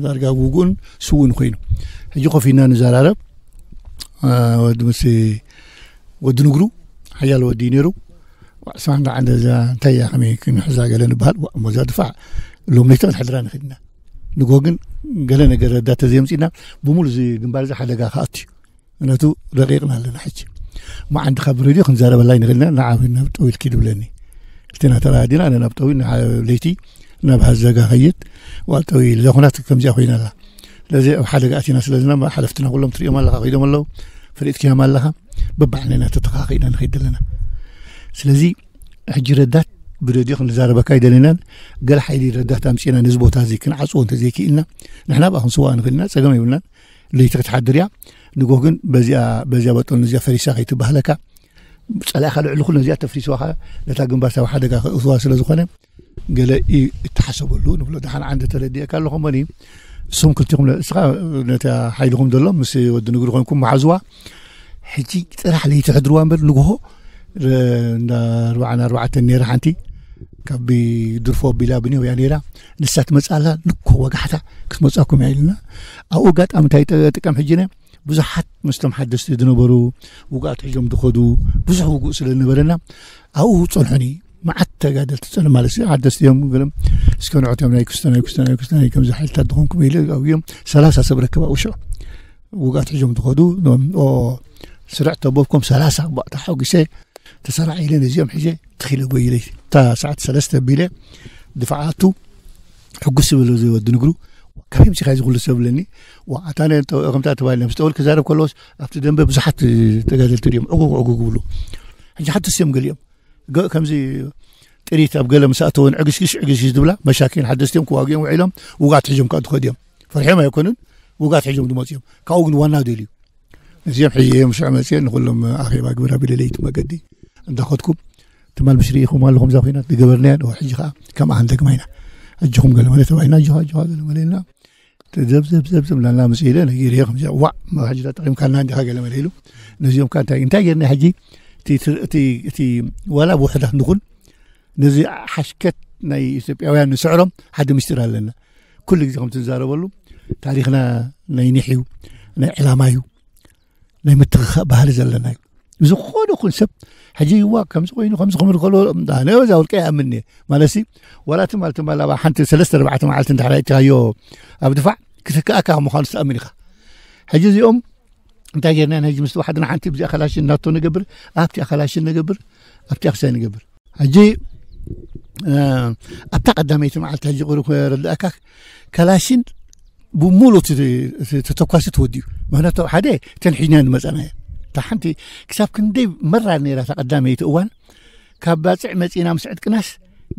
ዳርጋ ጉጉን ስውን ኮይኑ ሕጂ ኮፊና ንዘራረብ ወዲ ምስ ወዲ ንግሩ ሓያል ወዲ ነይሩ። ስማ እንዳ ዓንደ እዛ እንታይ እያ ከመይ ክንሕዛ ገለ ንበሃል። እሞ እዛ ድፋዕ ሎም ለይተ ክንሕድራ ንኽድና ንጎ ግን ገለ ነገር ረዳተ ዘየምፅና ብሙሉ እዚ ግንባር እዚ ሓደጋ ክኣቱ እዩ። እነቱ ረቂቕና ኣለና ሕጂ። እሞ ዓንዲ ካብ ሬድዮ ክንዛረበላ ይንኽእልና ንዓብ ናብ ጠዊል ኪድ ብለኒ እቲ ናተራ ዲና ኣነ ናብ ጠዊል ለይቲ ናብ ሃዘጋ ኸይድ ዋ ጠዊል እዛ ኩናት ከምዚኣ ኮይና ኣላ። ስለዚ ኣብ ሓደጋ ኣቲና ስለዝና ሓለፍትና ኩሎም ትሪኦም ኣለኻ ከይዶም ኣለዉ። ፈሊጥክዮም ኣለኻ። በባዕልና ኢና ተተኻኺእና ንኸይድ ኣለና። ስለዚ ሕጂ ረዳት ብረድዮ ክንዛረበካ ኣይደለናን። ገለ ሓይሊ ረዳት ኣምፂና ነዚ ቦታ እዚ ክንዓፅዎ እንተዘይክኢልና ንሕና ብኣ ክንስዋ ንኽእል ኢና። ፀገም የብልናን። ለይቲ ክትሓድር እያ። ንጎ ግን በዚኣ በዚያ በጦን እዚኣ ፈሪሳ ከይትባህለካ ፀላእኻ ልዕሊ ኩሉ ነዚኣ ተፍሪስዋኻ ነታ ግንባር ሳብ ሓደጋ ከእትዋ ስለ ዝኾነ ገለ ይተሓሰበሉ ንብሎ። ደሓን ዓንዲ ተረዲእካ ኣለኹ እሞኒ እሶም ክልቲኹም ንስኻ ነታ ሓይልኹም ዘሎ ምስ ወዲ ንግሪ ኮንኩም መሓዝዋ ሕጂ ጥራሕ ለይቲ ሕድርዋ እምበር ንግሆ እንዳ ኣርባዓን ኣርባዕተን ነይራ ሓንቲ ካብ ድርፎ ኣቢላ ብንዮ እያ ነይራ። ንሳ ትመፅእ ኣላ ልኮ ወጋሕታ ክትመፅኣኩም እያ ኢልና ኣብኡ ኣጋጣሚ እንታይ ጥቀም ሕጂ ነ ብዙሓት ምስቶም ሓደስቲ ዝነበሩ ውጉኣት ሒዞም ዝኸዱ ብዙሕ ውጉእ ስለ ዝነበረና ኣብኡ ፀንሑኒ። መዓት ተጋደልቲ ፀንሑ ማለት እዩ። ሓደስቲ እዮም ገለም እስከ ንዖት እዮም ናይ ክስቶ ናይ ክስቶ ናይ ክስቶ ናይ ከምዚ ሓይልታት ዝኾንኩም ኢለ ኣብዮም ሰላሳ ሰብ ረክብ ኣብኡ ሽዑ ውጉኣት ሒዞም ዝኸዱ ስርዕ ተቦብኮም ሰላሳ ባእታ ሓጒሰ ተሰራዕ ኢለ ነዚኦም ሒዘ ትኺለ ጎይለይ እታ ሰዓት ሰለስተ ቢለ ድፋዓቱ ሕጉስ ዝብል እዚ ወዲ ንግሩ ካበይ ምፂኻ እዚ ኩሉ ሰብ ብለኒ። ዋ ኣታ ነ- ከምታ ተባሂልና ምስ ጠውል ክዛረብ ከለዎስ ኣብቲ ደንበ ብዙሓት ተጋደልቲ ድዮም ዕጉግ ዕጉግ ብሉ። ሕጂ ሓደስቲ እዮም ገሊኦም ገ- ከምዚ ጥሪት ኣብ ገለ ምስ ኣተወን ዕግሽግሽ ዕግሽግሽ ዝብላ መሻኪን ሓደስቲ እዮም ክዋግኦም ውዒሎም ውጋት ሒዞም ከዓ ዝኸዱ እዮም። ፈርሖም ኣይኮኑን ውጋት ሒዞም ዝመፁ እዮም። ካብኡ ግን ዋና ደልዩ እዚኦም ሕጂ እዮም ሽዑ መፅየ ንኩሎም ኣኼባ ግብር ኣቢለ ለይቲ መገዲ እንዳኸድኩም ትማል ምስ ርኢኹም ኣለኹም እዛ ኮይናት ዝገበርናያ ዶ ሕጂ ከዓ ከምኣ ክንደግማ ኢና። ኣጆኹም ገለ መለ ተባሂልና ኣጆኻ ኣጆኻ ገለ መለ ኢልና ዘብዘብዘብዘብ እናልና ምስ ኢለ ነጊረ ከምዚ ዋዕ ሕጂ ተጠቂምካልና እንዲኻ ገለ መለ ኢሉ ነዚኦም ከዓ እንታይ እንታይ ጌርና ሕጂ እቲ እቲ ዋላ ብውሕዳት ንኹን ነዚ ሓሽከት ናይ ኢትዮጵያውያን ንስዕሮም ሓደ ምስጢር ኣለና። ኩሉ ግዜ ከም ትዛረበሉ ታሪኽና ናይ ኒሕ እዩ፣ ናይ ዕላማ እዩ፣ ናይ ምትኽኻእ ባህሊ ዘለና እዩ። ዝኾነ ይኹን ሰብ ሕጂ ይዋ ከምዚ ኮይኑ ከምዚ ክምር ከሎ ኣነ እዛ ውልቀ ይኣምን እየ ማለት ሲ ዋላ ትማል ትማል ኣብ ሓንቲ ሰለስተ ኣርባዕተ መዓልቲ እንድሕር ኣይትካዮ ኣብ ድፋዕ ክትከኣካ ምዃኑ ትኣምን ኢኻ። ሕጂ እዚኦም እንታይ ጌርና ሕጂ ምስ ተዋሓድና ሓንቲ ብዚኣ ካላሽን ናቶ ንገብር ኣብቲ ካላሽን ንገብር ኣብቲ ኣክሳይ ንገብር ሕጂ ኣብታ ቀዳመይቲ መዓልቲ ሕጂ ቁሩብ ክረዳእካ ካላሽን ብሙሉ ተተኳሲ ተወዲኡ ምክንያቱ ሓደ ተንሒና ንመፀና እያ እታ ሓንቲ ክሳብ ክንደይ መራር ነይራ እታ ቀዳመይቲ እዋን ካብ ባፅዕ መፂና ምስ ዕጥቅናስ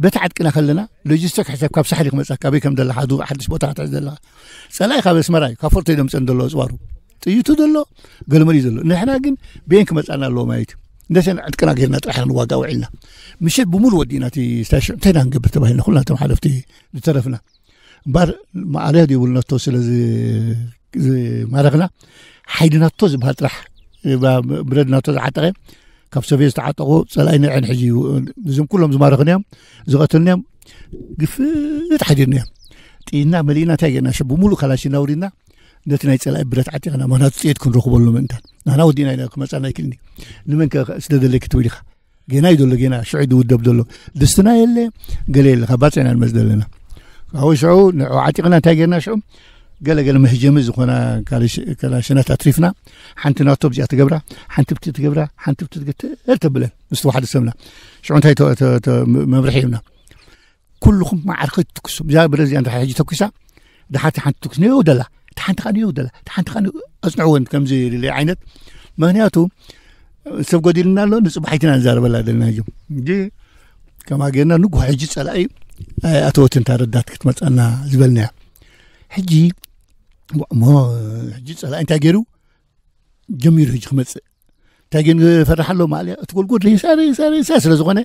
በቲ ዓጥቅና ከለና ሎጂስቲክ ሕሰብ ካብ ሳሕሊ ክመፀካ በይ ከም ደላ ሓዱ ሓድሽ ቦታ ክትሕዝ ዘለካ ፀላይ ካብ ኣስመራ እዩ ካብ ፎርቶ ደምፀን ዘሎ ኣፅዋሩ ጥይቱ ዘሎ ገለመሊ ዘሎ ንሕና ግን ብየን ክመፃና ኣለዎ ማለት እዩ እንደሰን ዕጥቅና ጌርና ጥራሕ ንዋጋ ውዒልና ምሸት ብሙሉ ወዲእና እቲ ስታሽን እንታይ ኢና ክንገብር ተባሂልና ኩልና እቶም ሓለፍቲ ዝተረፍና እምበር ማዕርያ ዘይብሉ ናቶ ስለ ዝማረኽና ሓይሊ ናቶ ዝበሃል ጥራሕ ብረድ ናቶ ዝዓጠቐ ካብ ሶቪየት ዝተዓጠቑ ጸላኢ ንዕን ሕጂ እዩ። እዞም ኩሎም ዝማረኽንዮም ዝቐተልንዮም ግፍት ሓዲርንዮም። ጥይና መሊእና እንታይ ገና ሽዑ ብሙሉእ ካላሽን ኣውሪድና ነቲ ናይ ጸላኢ ብረት ዓጢቕና፣ ምኽንያቱ ጥይት ክንረኽበሉ ምእንታን። ንሕና ወዲእና ኢና ክመጻና ኣይክእልን እዩ። ንመን ከ ስደደለይ ክትብል ኢኻ? ጌና እዩ ዘሎ፣ ጌና ሽዑ ድውደብ ዘሎ። ድስትና የለ፣ ገለ የለ፣ ካብ ባጽዕና ንመጽ ዘለና። ካብኡ ሽዑ ንዑ ዓጢቕና እንታይ ጌርና ሽዑ? ገለ ገለ መህጀሚ ዝኾና ካላሽ-፣ ካላሽናት ኣትሪፍና፣ ሓንቲ ናቶ ብዚኣ ትገብራ፣ ሓንቲ ብቲ ትገብራ፣ ሓንቲ ብቲ ትገትር ተብለን፣ ምስቲ ሓደ ሰብና። ሽዑ እንታይ ተ-፣ ተ-፣ ተ-፣ መምርሒ ሂብና? ኩልኹም ማዕርኪ ትኩሱ። ብዛ ብረዚኣ እንተ ሕጂ ተኩሳ፣ ድሓርቲ ሓንቲ ትኩስ ንየው ደላ፣ እቲ ሓንቲ ኸኣ ንየው ደላ፣ እቲ ሓንቲ ኸኣ ንየው፣ ኣጽንዕወን ከምዚ ኢለ ዓይነት። ምኽንያቱ ሰብ ጎዲልና ኣሎ፣ ንጽባሒትና ንዛረበላ ደለና እዩ። እንጂ ከማ ጌርና ንጉሆ ሕጂ ጸላኢ ኣይኣተወትን እታ ረዳት ክትመጸና ዝበልናያ። ሕጂ እሞ ሕጂ ጸላኢ እንታይ ገይሩ? ጀሚሩ ሕጂ ክመጽእ። እንታይ ግን ፈራሕ ኣሎ ማዕልያ? እቲ ጎልጎል ሬሳ፣ ሬሳ፣ ሬሳ ስለ ዝኾነ፣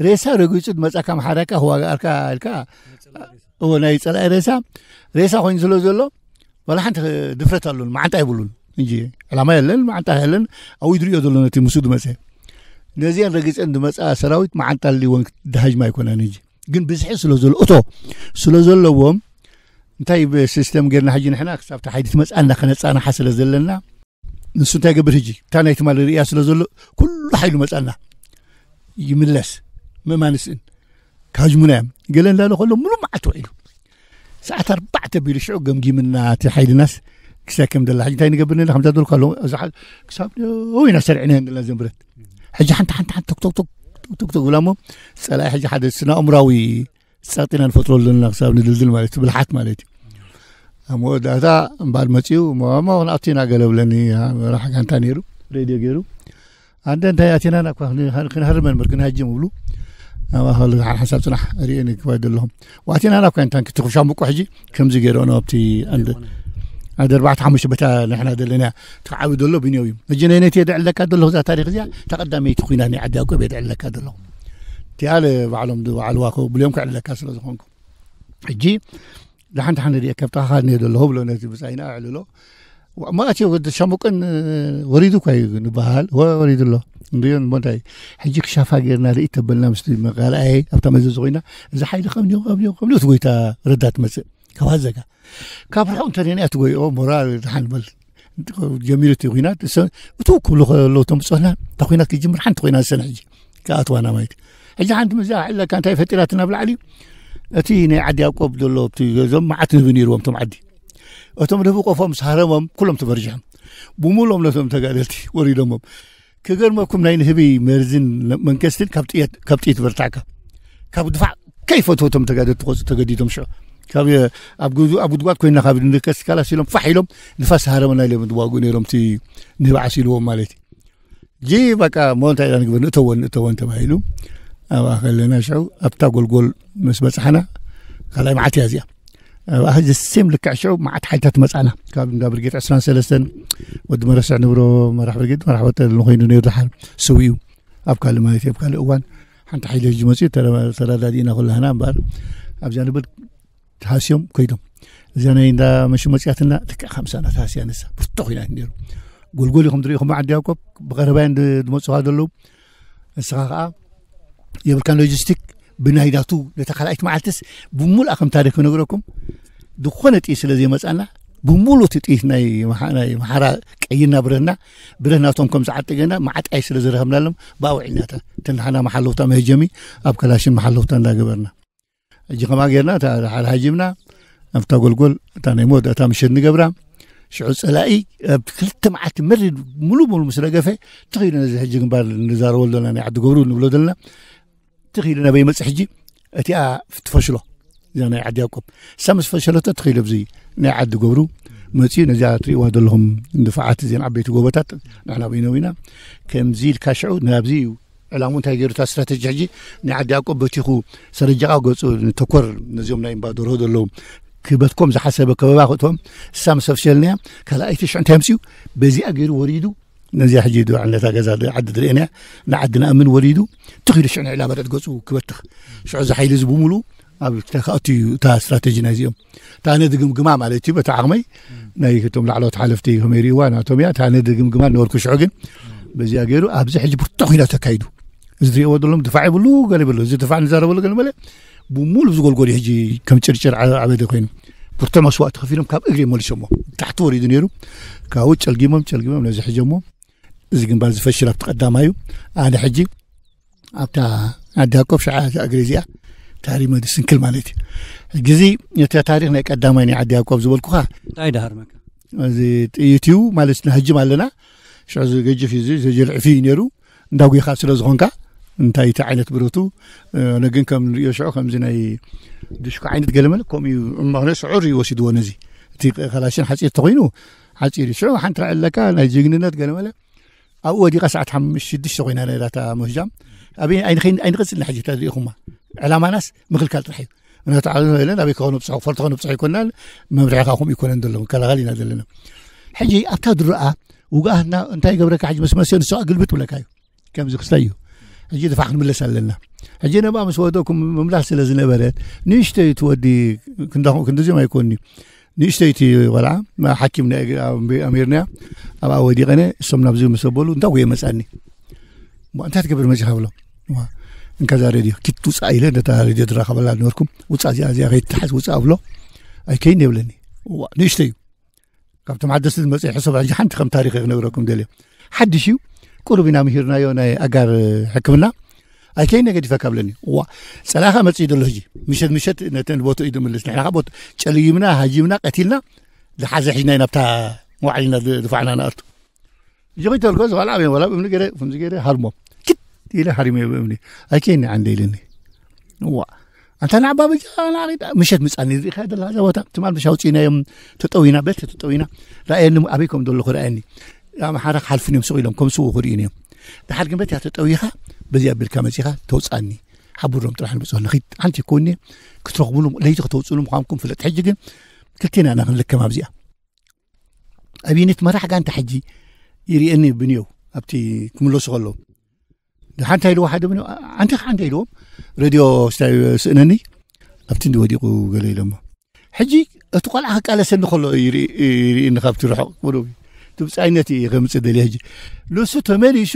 ሬሳ ረጊጹ ዝመጻካ መሓራካ ክዋጋኣልካ ኢልካ፣ እዎ፣ ናይ ጸላኢ ሬሳ፣ ሬሳ ኮይኑ ስለ ዘሎ፣ ዋላ ሓንቲ ድፍረት ኣሎን፣ መዓንጣ የብሉን። እንጂ ዕላማ የለን፣ መዓንጣ የለን። ኣብኡ ድሪኦ ዘሎ ነቲ ምስኡ ዝመጸ። ነዚአን ረጊጸን ዝመጻ ሰራዊት መዓንጣ ኣልይወን፣ ደሃጅማ ኣይኮናን። እንጂ ግን ብዝሒ ስለ ዘሎ፣ እቶ ስለ ዘለዎም፣ እንታይ ብሲስተም ጌርና ሕጂ ንሕና ክሳብ እታ ሓይሊ ትመጽኣና ከነጻንሓ ስለ ዘለና፣ ንሱ እንታይ ገብር ሕጂ? እታ ናይ ትማሊ ርእያ ስለ ዘሎ፣ ኩሉ ሓይሉ መጻና። ይምለስ። ምእማን ስእን። ካጅሙና እዮም። ገለ እንዳለ ከሎ፣ ሙሉ መዓልቲ ውዒሉ። ሰዓት ኣርባዕተ ቢሉ ሽዑ ገምጊምና፣ እቲ ሓይልናስ ክሳብ ከም ደላ። ሕጂ እንታይ ንገብር ነና? ከምዛ ደልኩ ኣሎ፣ እዛ ሓ-፣ ክሳብ ነዊና ሰሪዕና እዮም ደላ ዘንብረት። ሕጂ ሓንቲ፣ ሓንቲ፣ ሓንቲ፣ ቶክ፣ ቶክ፣ ቶክ፣ ቶክ፣ ቶክ ብላ እሞ፣ ጸላኢ ሕጂ ሓደ ስነ ኣእምራዊ ጸቕጢና ንፈጥሮ ኣለና፣ ክሳብ ንድልድል ማለት እዩ፣ ብልሓት ማለት እዩ። ኣብ መወዳእታ እምበኣር መጺኡ፣ እሞ፣ እሞ ክንኣቱ ኢና ገለ ብለኒ፣ ያ መራሕ ጋንታ ነይሩ፣ ሬድዮ ገይሩ። ኣንተ እንታይ ኣቲናና እኳ ክን-፣ ክንሃርመን ምር፣ ክንሃጅም እብሉ። ኣብ ኣኸሉ ዝሓን ሓንሳብ ጽናሕ ርእየኒ ክባይ ዘለኹም። ወኣቲናና እኳ እንታን ክትኹሻ ምቆ ሕጂ ከምዚ ገይሩ ነው ኣብቲ ኣንድ-፣ ኣንድ ኣርባዕተ ሓሙሽተ በታ ንሕና ዘለና ትዓቢ ዘሎ ብንዮ እዩ። ሕጂ ናይ ነቲ የድዕለካ ዘለኹ እዛ ታሪኽ እዚኣ፣ ተቐዳመይቲ ኹይና ናይ ዓዲ ያዕቆብ የድዕለካ ዘለኹ። እቲኣ ለ ባዕሎም ዝባዕልዋ ከብልዮም ክዕለካ ስለ ዝኾንኩ። ሕጂ ደሓን ደሓን ርእየ፣ ከብትኻ ከድንዮ ዘለኹ ብሎ ነቲ ብጻይና ኣዕልሎ። ዋ-፣ እሞ ኣትዮ ወዲ ሻሙቀን፣ እ፣ ወሪዱ እኳ እዩ ንበሃል። ወ-፣ ወሪዱ ኣሎ። እንድዮ እሞ እንታይ? ሕጂ ክሻፋ ጌርና ርኢ ተበልና ምስቲ መቃልኣየ ኣብታ መዘዚ ኮይና፣ እዚ ሓይሊ ከምንዮ፣ ከምንዮ፣ ከምንዮ እቲ ጎይታ ረዳ ትመጽእ። ካብ ሃዘጋ። ካብ ርሑቕ እንተ ርኢና ትጎይኦ፣ ሞራ ደሓን በል። ጀሚሩ እቲ ኲናት፣ እሰ-፣ እቱ ክብሉ ከለዉ እቶም ብጾትና፣ እታ ኲናት ክጅምር ሓንቲ ኮይና ዝሰነ ሕጂ። ክኣትዋና ማለት እዩ። ሕጂ ሓንቲ ምዛ ዕለካ እንታይ ፈጢራትና ኣብ ላዕሊ? እቲ ናይ ዓዲ ያዕቆብ ዘሎ፣ ኣብቲ ገዞም መዓት ንህቢ ነይርዎም እቶም ዓዲ። እቶም ንህቢ ቆፎም ምስ ሃረሞም፣ ኩሎም ተበርዚሖም። ብምሉኦም ነቶም ተጋደልቲ ወሪዶሞም። ክገርመኩም ናይ ንህቢ መርዝን መንከስትን ካብ ጥየት፣ ካብ ጥይት በርታዕካ። ካብ ድፋዕ ከይፈትዎ እቶም ተጋደልቲ ክወፁ ተገዲዶም ሽዑ። ካብ፣ ኣብ ጉ-፣ ኣብ ጉድጓድ ኮይና ካብ ንከስ ካላስ ኢሎም ፋሕ ኢሎም ንፋስ ሃረመና ኢሎም ዝዋግኡ ነይሮም እቲ ንህቢ ዓሲልዎም ማለት እዩ። ጂ በቃ እሞ እንታይ ኢና ንግበር? ንእተወን፣ ንእተወን ተባሂሉ ኣብኣ ከለና ሽዑ ኣብታ ጎልጎል ምስ በጻሕና ካልኣይ መዓልቲ እያ እዚኣ። ኣብኣ ዘሴም ልክዕ ሽዑ መዓት ሓይልታት መጻና። ካብ እንዳ ብርጌድ ዕስራን ሰለስተን ወዲ መረስዕ ንብሮ መራሕ ብርጌድ፣ መራሕ ወተር ንኮይኑ ነይሩ ድሓር ስው እዩ። ኣብ ካልእ ማለት እዩ፣ ኣብ ካልእ እዋን ሓንቲ ሓይሊ ሕጂ መጽዩ ተረ-፣ ተረዳዲእና ኩላህና እምበኣር ኣብዛ ንብል ተሃስዮም ኮይዶም። እዛ ናይ እንዳ መሹ መጽያትና ልክዕ ከምሳና ተሃስያ ንሳ። ብርቱዕ ኲናት ነይሩ። ጎልጎል ኢኹም ትርእዩ፣ ከም ዓዲ ያዕቆብ ብቐረባያን ድ-፣ ዝመጽኻ ዘለዉ። ንስኻ ከኣ የብልካን ሎጂስቲክ ብናይ ዳቱ ነታ ካልኣይቲ መዓልትስ ብምሉኣ ከም ታሪኽ ክነግረኩም። ዝኾነ ጥይት ስለ ዘይመጻና፣ ብምሉእ እቲ ጥይት ናይ መሓ-፣ ናይ መሓራ ቀይና ብረትና፣ ብረት ናቶም ከም ዝዓጠገና፣ መዓጣይ ስለ ዝረኸብናሎም፣ ብኣውዒልናታ። እተን ንሓና መሓለውታ መህጀሚ፣ ኣብ ከላሽን መሓለውታ እንዳገበርና። ሕጂ ከማ ጌርና፣ እታ ሓደ ሃጂምና፣ ኣብታ ጎልጎል፣ እታ ናይ መወዳእታ ምሸት ንገብራ። ሽዑ ጸላኢ፣ ኣብ ክልተ መዓልቲ መሪር፣ ሙሉ ሙሉ ምስ ረገፈ፣ ትኺሉ ነዚ ሕጂ ግንባር ንዛረበሉ ዘለና ናይ ዓዲ ገብሩ ንብሎ ዘለና፣ ትኺሉ ናበይ ይመጽእ ሕጂ፣ እቲኣ ትፈሽሎ፣ እዛ ናይ ዓዲ ያዕቆብ። እሳ ምስ ፈሸለቶ፣ ትኺሉ ኣብዚ ናይ ዓዲ ገብሩ መጺኡ፣ ነዚኣ ትርእይዋ ዘለኹም ድፋዓት፣ እዚን ዓበይቲ ጎቦታት፣ ንሕና በይነዊና፣ ከምዚ ኢልካ ሽዑ ናብዚ እዩ ዕላሙ እንታይ ገይሩ፣ እታ ስትራተጂ ሕጂ ናይ ዓዲ ያዕቆብ በቲኹ፣ ሰረጃቓ ገጹ ንተኮር፣ ነዚኦም ናይ እምባ ደርሆ ዘለዉ ክበትኮም ዝሓሰበ ከበባ ክእትዎም፣ እሳ ምስ ኣፍሸልናያ፣ ካልኣይቲ ሽዑ እንታይ ኣምስዩ፣ በዚኣ ገይሩ ወሪዱ፣ ነዚኣ ሕጂ ዶ ዕነታ ገዛ ዶ ዓዲ ድርእየናያ፣ ንዓዲ ንኣምን ወሪዱ፣ ትኺሉ ሽዑ ንዕላ በረድ ገጹ ክበትኽ። ሽዑ እዚ ሓይሊ እዚ ብምሉኡ ኣብ ተካእቱ እዩ እታ ስትራተጂ ናይዚኦም። እታ ነዚ ግምግማ ማለት እዩ፣ በቲ ዓቕመይ ናይ እቶም ላዕለዎት ሓለፍቲ ከመይ ርእይዋ ናቶም እያ። እታ ነዚ ግምግማ ነበርኩ ሽዑ ግን በዚኣ ገይሩ ኣብዚ ሕጂ ብርቱዕ ኩናት ተካይዱ። እዚ ትሪእዎ ዘለኹም ድፋዕ ይብሉ፣ ገለ ይብሉ። እዚ ድፋዕ ንዛረበሉ ገለ መለ ብሙሉ ዝጎልጎል እዩ። ሕጂ ከም ጭርጭር ዓ-፣ ዓበደ ኮይኑ ብርቱዕ መስዋእቲ ከፊሎም ካብ እግሪ መሊሶሞ። ታሕቲ ወሪዱ ነይሩ። ካብኡ ጨልጊሞም፣ ጨልጊሞም ነዚ ሕጀሞ። እዚ ግንባር ዝፈሽል ኣብቲ ቀዳማዩ። ኣነ ሕጂ ኣብታ ዓዲ ያዕቆብ ሸዓ እግሪ እዚኣ ታሪመ ድስንክል ማለት እዩ። ግዚ እቲ ታሪኽ ናይ ቀዳማይ ናይ ዓዲ ያዕቆብ ዝበልኩኻ እንታይ ደሃርመካ? እዚ ጥይት እዩ ማለት ንሃጅም ኣለና። ሽዑ እዚ ገጅፍ እዩ፣ እዚ ዘጀልዕፊ እዩ ነይሩ። እንዳጉኻ ስለ ዝኾንካ እንታይ እቲ ዓይነት ብረቱ፣ እ፣ ኣነ ግን ከም ንሪኦ ሽዑ ከምዚ ናይ ድሽኮ ዓይነት ገለመለ ከምኡ እዩ። እማኽነ ስዑር እዩ ወሲድዎ ነዚ። እቲ ከላሽን ሓፂር ተኾይኑ ሓፂር እዩ። ሽዑ ሓንቲ ራዕይ ኣለካ ናይ ጅግንነት ገለመለ ኣብኡ ወዲቓ ሰዓት ሓሙሽተ ሽዱሽተ ኮይና ነይራ እታ ምህጃም። ኣበይ ኣይንኸይን-፣ ኣይንቐጽልን ሕጂ እታ ርኢኹማ። ዕላማናስ ምኽልካል ጥራሕ እዩ። ምክንያቱ ዓለም ኢለን ኣበይ ከነብጽሖ፣ ፈርቶ ከነብጽሖ ኣይኮናን፣ መምርሒ ከኣ ከምኡ ኣይኮነን ዘሎ፣ ምክልኻል ኢና ዘለና። ሕጂ ኣብታ ድሮኣ ውግኣትና እንታይ ይገብረካ፣ ሕጂ ምስ መሰ ንስኻ ግልብጥ ብለካ እዩ። ከምዚ ክስታይ እዩ። ሕጂ ድፋዕ ክንምለስ ኣለና። ሕጂ ነብኣ ምስ ወደኩም ምምላስ ስለ ዝነበረ፣ ንእሽተይ እቲ ወዲ ክንዳኹም ክንድዚኦም ኣይኮንን'ዩ። ንእሽተይቲ ቆልዓ፣ ሓኪም ናይ እግሪ ኣም-፣ ኣሚርናያ፣ ኣብኣ ወዲቐነ፣ እሶም ናብዚ ምስ ኣበሉ፣ እንታይ ጉየ መጻኒ። እሞ እንታይ ትገብር መጺኻ ብሎ። እዋ፣ እንካዛ ሬድዮ፣ ኪት ውጻእ ኢለ፣ ነታ ሬድዮ ዝራኸበላ ነበርኩም፣ ውጻእ እዚኣ፣ እዚኣ ከይትሓዝ ውጻእ ብሎ፣ ኣይከይን የብለኒ። እዋ፣ ንእሽተይ እዩ። ካብቶም ሓደስቲ ዝመጸ ሕሰብ፣ ሕጂ ሓንቲ ከም ታሪኽ ክነግረኩም ደልየ። ሓድሽ እዩ፣ ቁሩብ ኢና ምሂርናዮ ናይ ኣጋር ሕክምና፣ ኣይከይን ገዲፈካ ብለኒ። እዋ፣ ጸላኻ መጺኡ ደሎ ሕጂ፣ ምሸት ምሸት ነተን ቦትኡ እዩ ዝምልስ። ንሕና ካብ ቦት ጨልይምና፣ ሃጂምና፣ ቀቲልና፣ ዝሓዘ ሒዝና ኢና ኣብታ መዋዕሊና ድ-፣ ድፋዕና ንኣቱ። እዚ ከይተልኮ ዝባልዓ ኣበይ ወላ ብእምኒ ገይረ፣ ከምዚ ገይረ ሃርሞ። ኪት ኢለ ሃሪመዮ ብእምኒ። ኣይከይኒ ዓንደ ኢለኒ። እዋ። ኣንታ ንዓባ በጃ ናቒዳ ምሸት ምጻኒ ርኢኻ ደላ እዛ ቦታ። ትማል ምሽ ኣውጺእናዮም ተጠዊና፣ ቤት ተጠዊና። ራእየኒ ኣበይ ከም ዘለኹ ራእየኒ። ኣምሓራ ክሓልፉ እዮም ስቕ ኢሎም፣ ከም ስዉ ክርእዩኒ እዮም። ድሓር ግን በቲያ ተጠዊኻ፣ በዚኣ ኣቢልካ መጺኻ ተውጻኒ። ሓቡሮም ጥራሕ ንብጽሑ ንኺድ። ሓንቲ ይኮኒ ክትረኽቡሉ፣ ለይቲ ከተውጽሉ ምዃንኩም ፍለጥ። ሕጂ ግን ክልቴና ኢና ክንልከም ኣብዚኣ። ኣብይነት መራሕ ጋንታ ሕጂ ይርእየኒ ብንየው ኣብቲ ክምለሱ ከለዉ። ደሓን እንታይ ኢልዎ ሓደ ብንየው፣ ኣንቲ ኸዓ እንታይ ኢልዎም? ሬድዮ ስታይ ስእነኒ፣ ኣብቲ እንዲ ወዲቑ ገለ ኢሎሞ። ሕጂ እቲ ቆልዓ ክቃለሰኒ ከሎ ይርኢ-፣ ይርእየኒ ካብቲ ርሑቕ ቁሩብ እዩ። እቲ ብጻይነት እዩ ከምጽእ ደልየ ሕጂ። ንሱ ተመሊሱ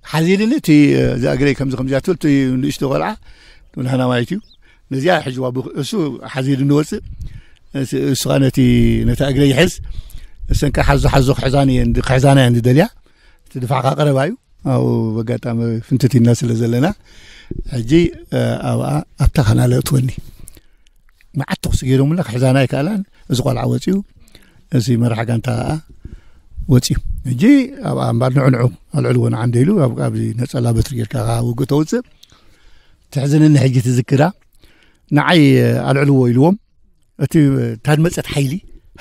ሓዚልኒ እቲ፣ እዛ እግረይ ከምዚ ከምዚኣ ትብል፣ እቲ ንእሽቶ ቆልዓ፣ ንሕና ማለት እዩ። ነዚኣ ሕጅዋ ብኽ-፣ እሱ ሓዚልኒ ወጽእ፣ እስ-፣ እሱ ኸኣ ነቲ፣ ነታ እግረይ ይሕዝ። እሰን ከኣ ሓዞ፣ ሓዞ ክሕዛን እየን፣ ክሕዛና እየን ዝደልያ። እቲ ድፋዕ ከኣ ቀረባ እዩ። ኣብኡ በጋጣሚ ፍንትት ኢልና ስለ ዘለና፣ ሕጂ፣ እ፣ ኣብኣ፣ ኣብታ ኸናለ እትወኒ። መዓት ተኹሲ ገይሮምላ ክሕዛና ኣይከኣላን። እዚ ቆልዓ ወፂኡ፣ እዚ መራሕ ጋንታ ኸዓ ወፂኡ። ሕጂ ኣብኣ እምበር ንዑ ንዑ ኣልዕልዎ ንዓ እንደ ኢሉ ኣብ፣ ኣብዚ ነፀላ በትሪ ጌርካ ኸዓ ውግእ ተውፅእ። ትሕዝንኒ ሕጂ ትዝክራ። ንዓይ ኣልዕልዎ ኢልዎም። እቲ እታ ዝመፀት ሓይሊ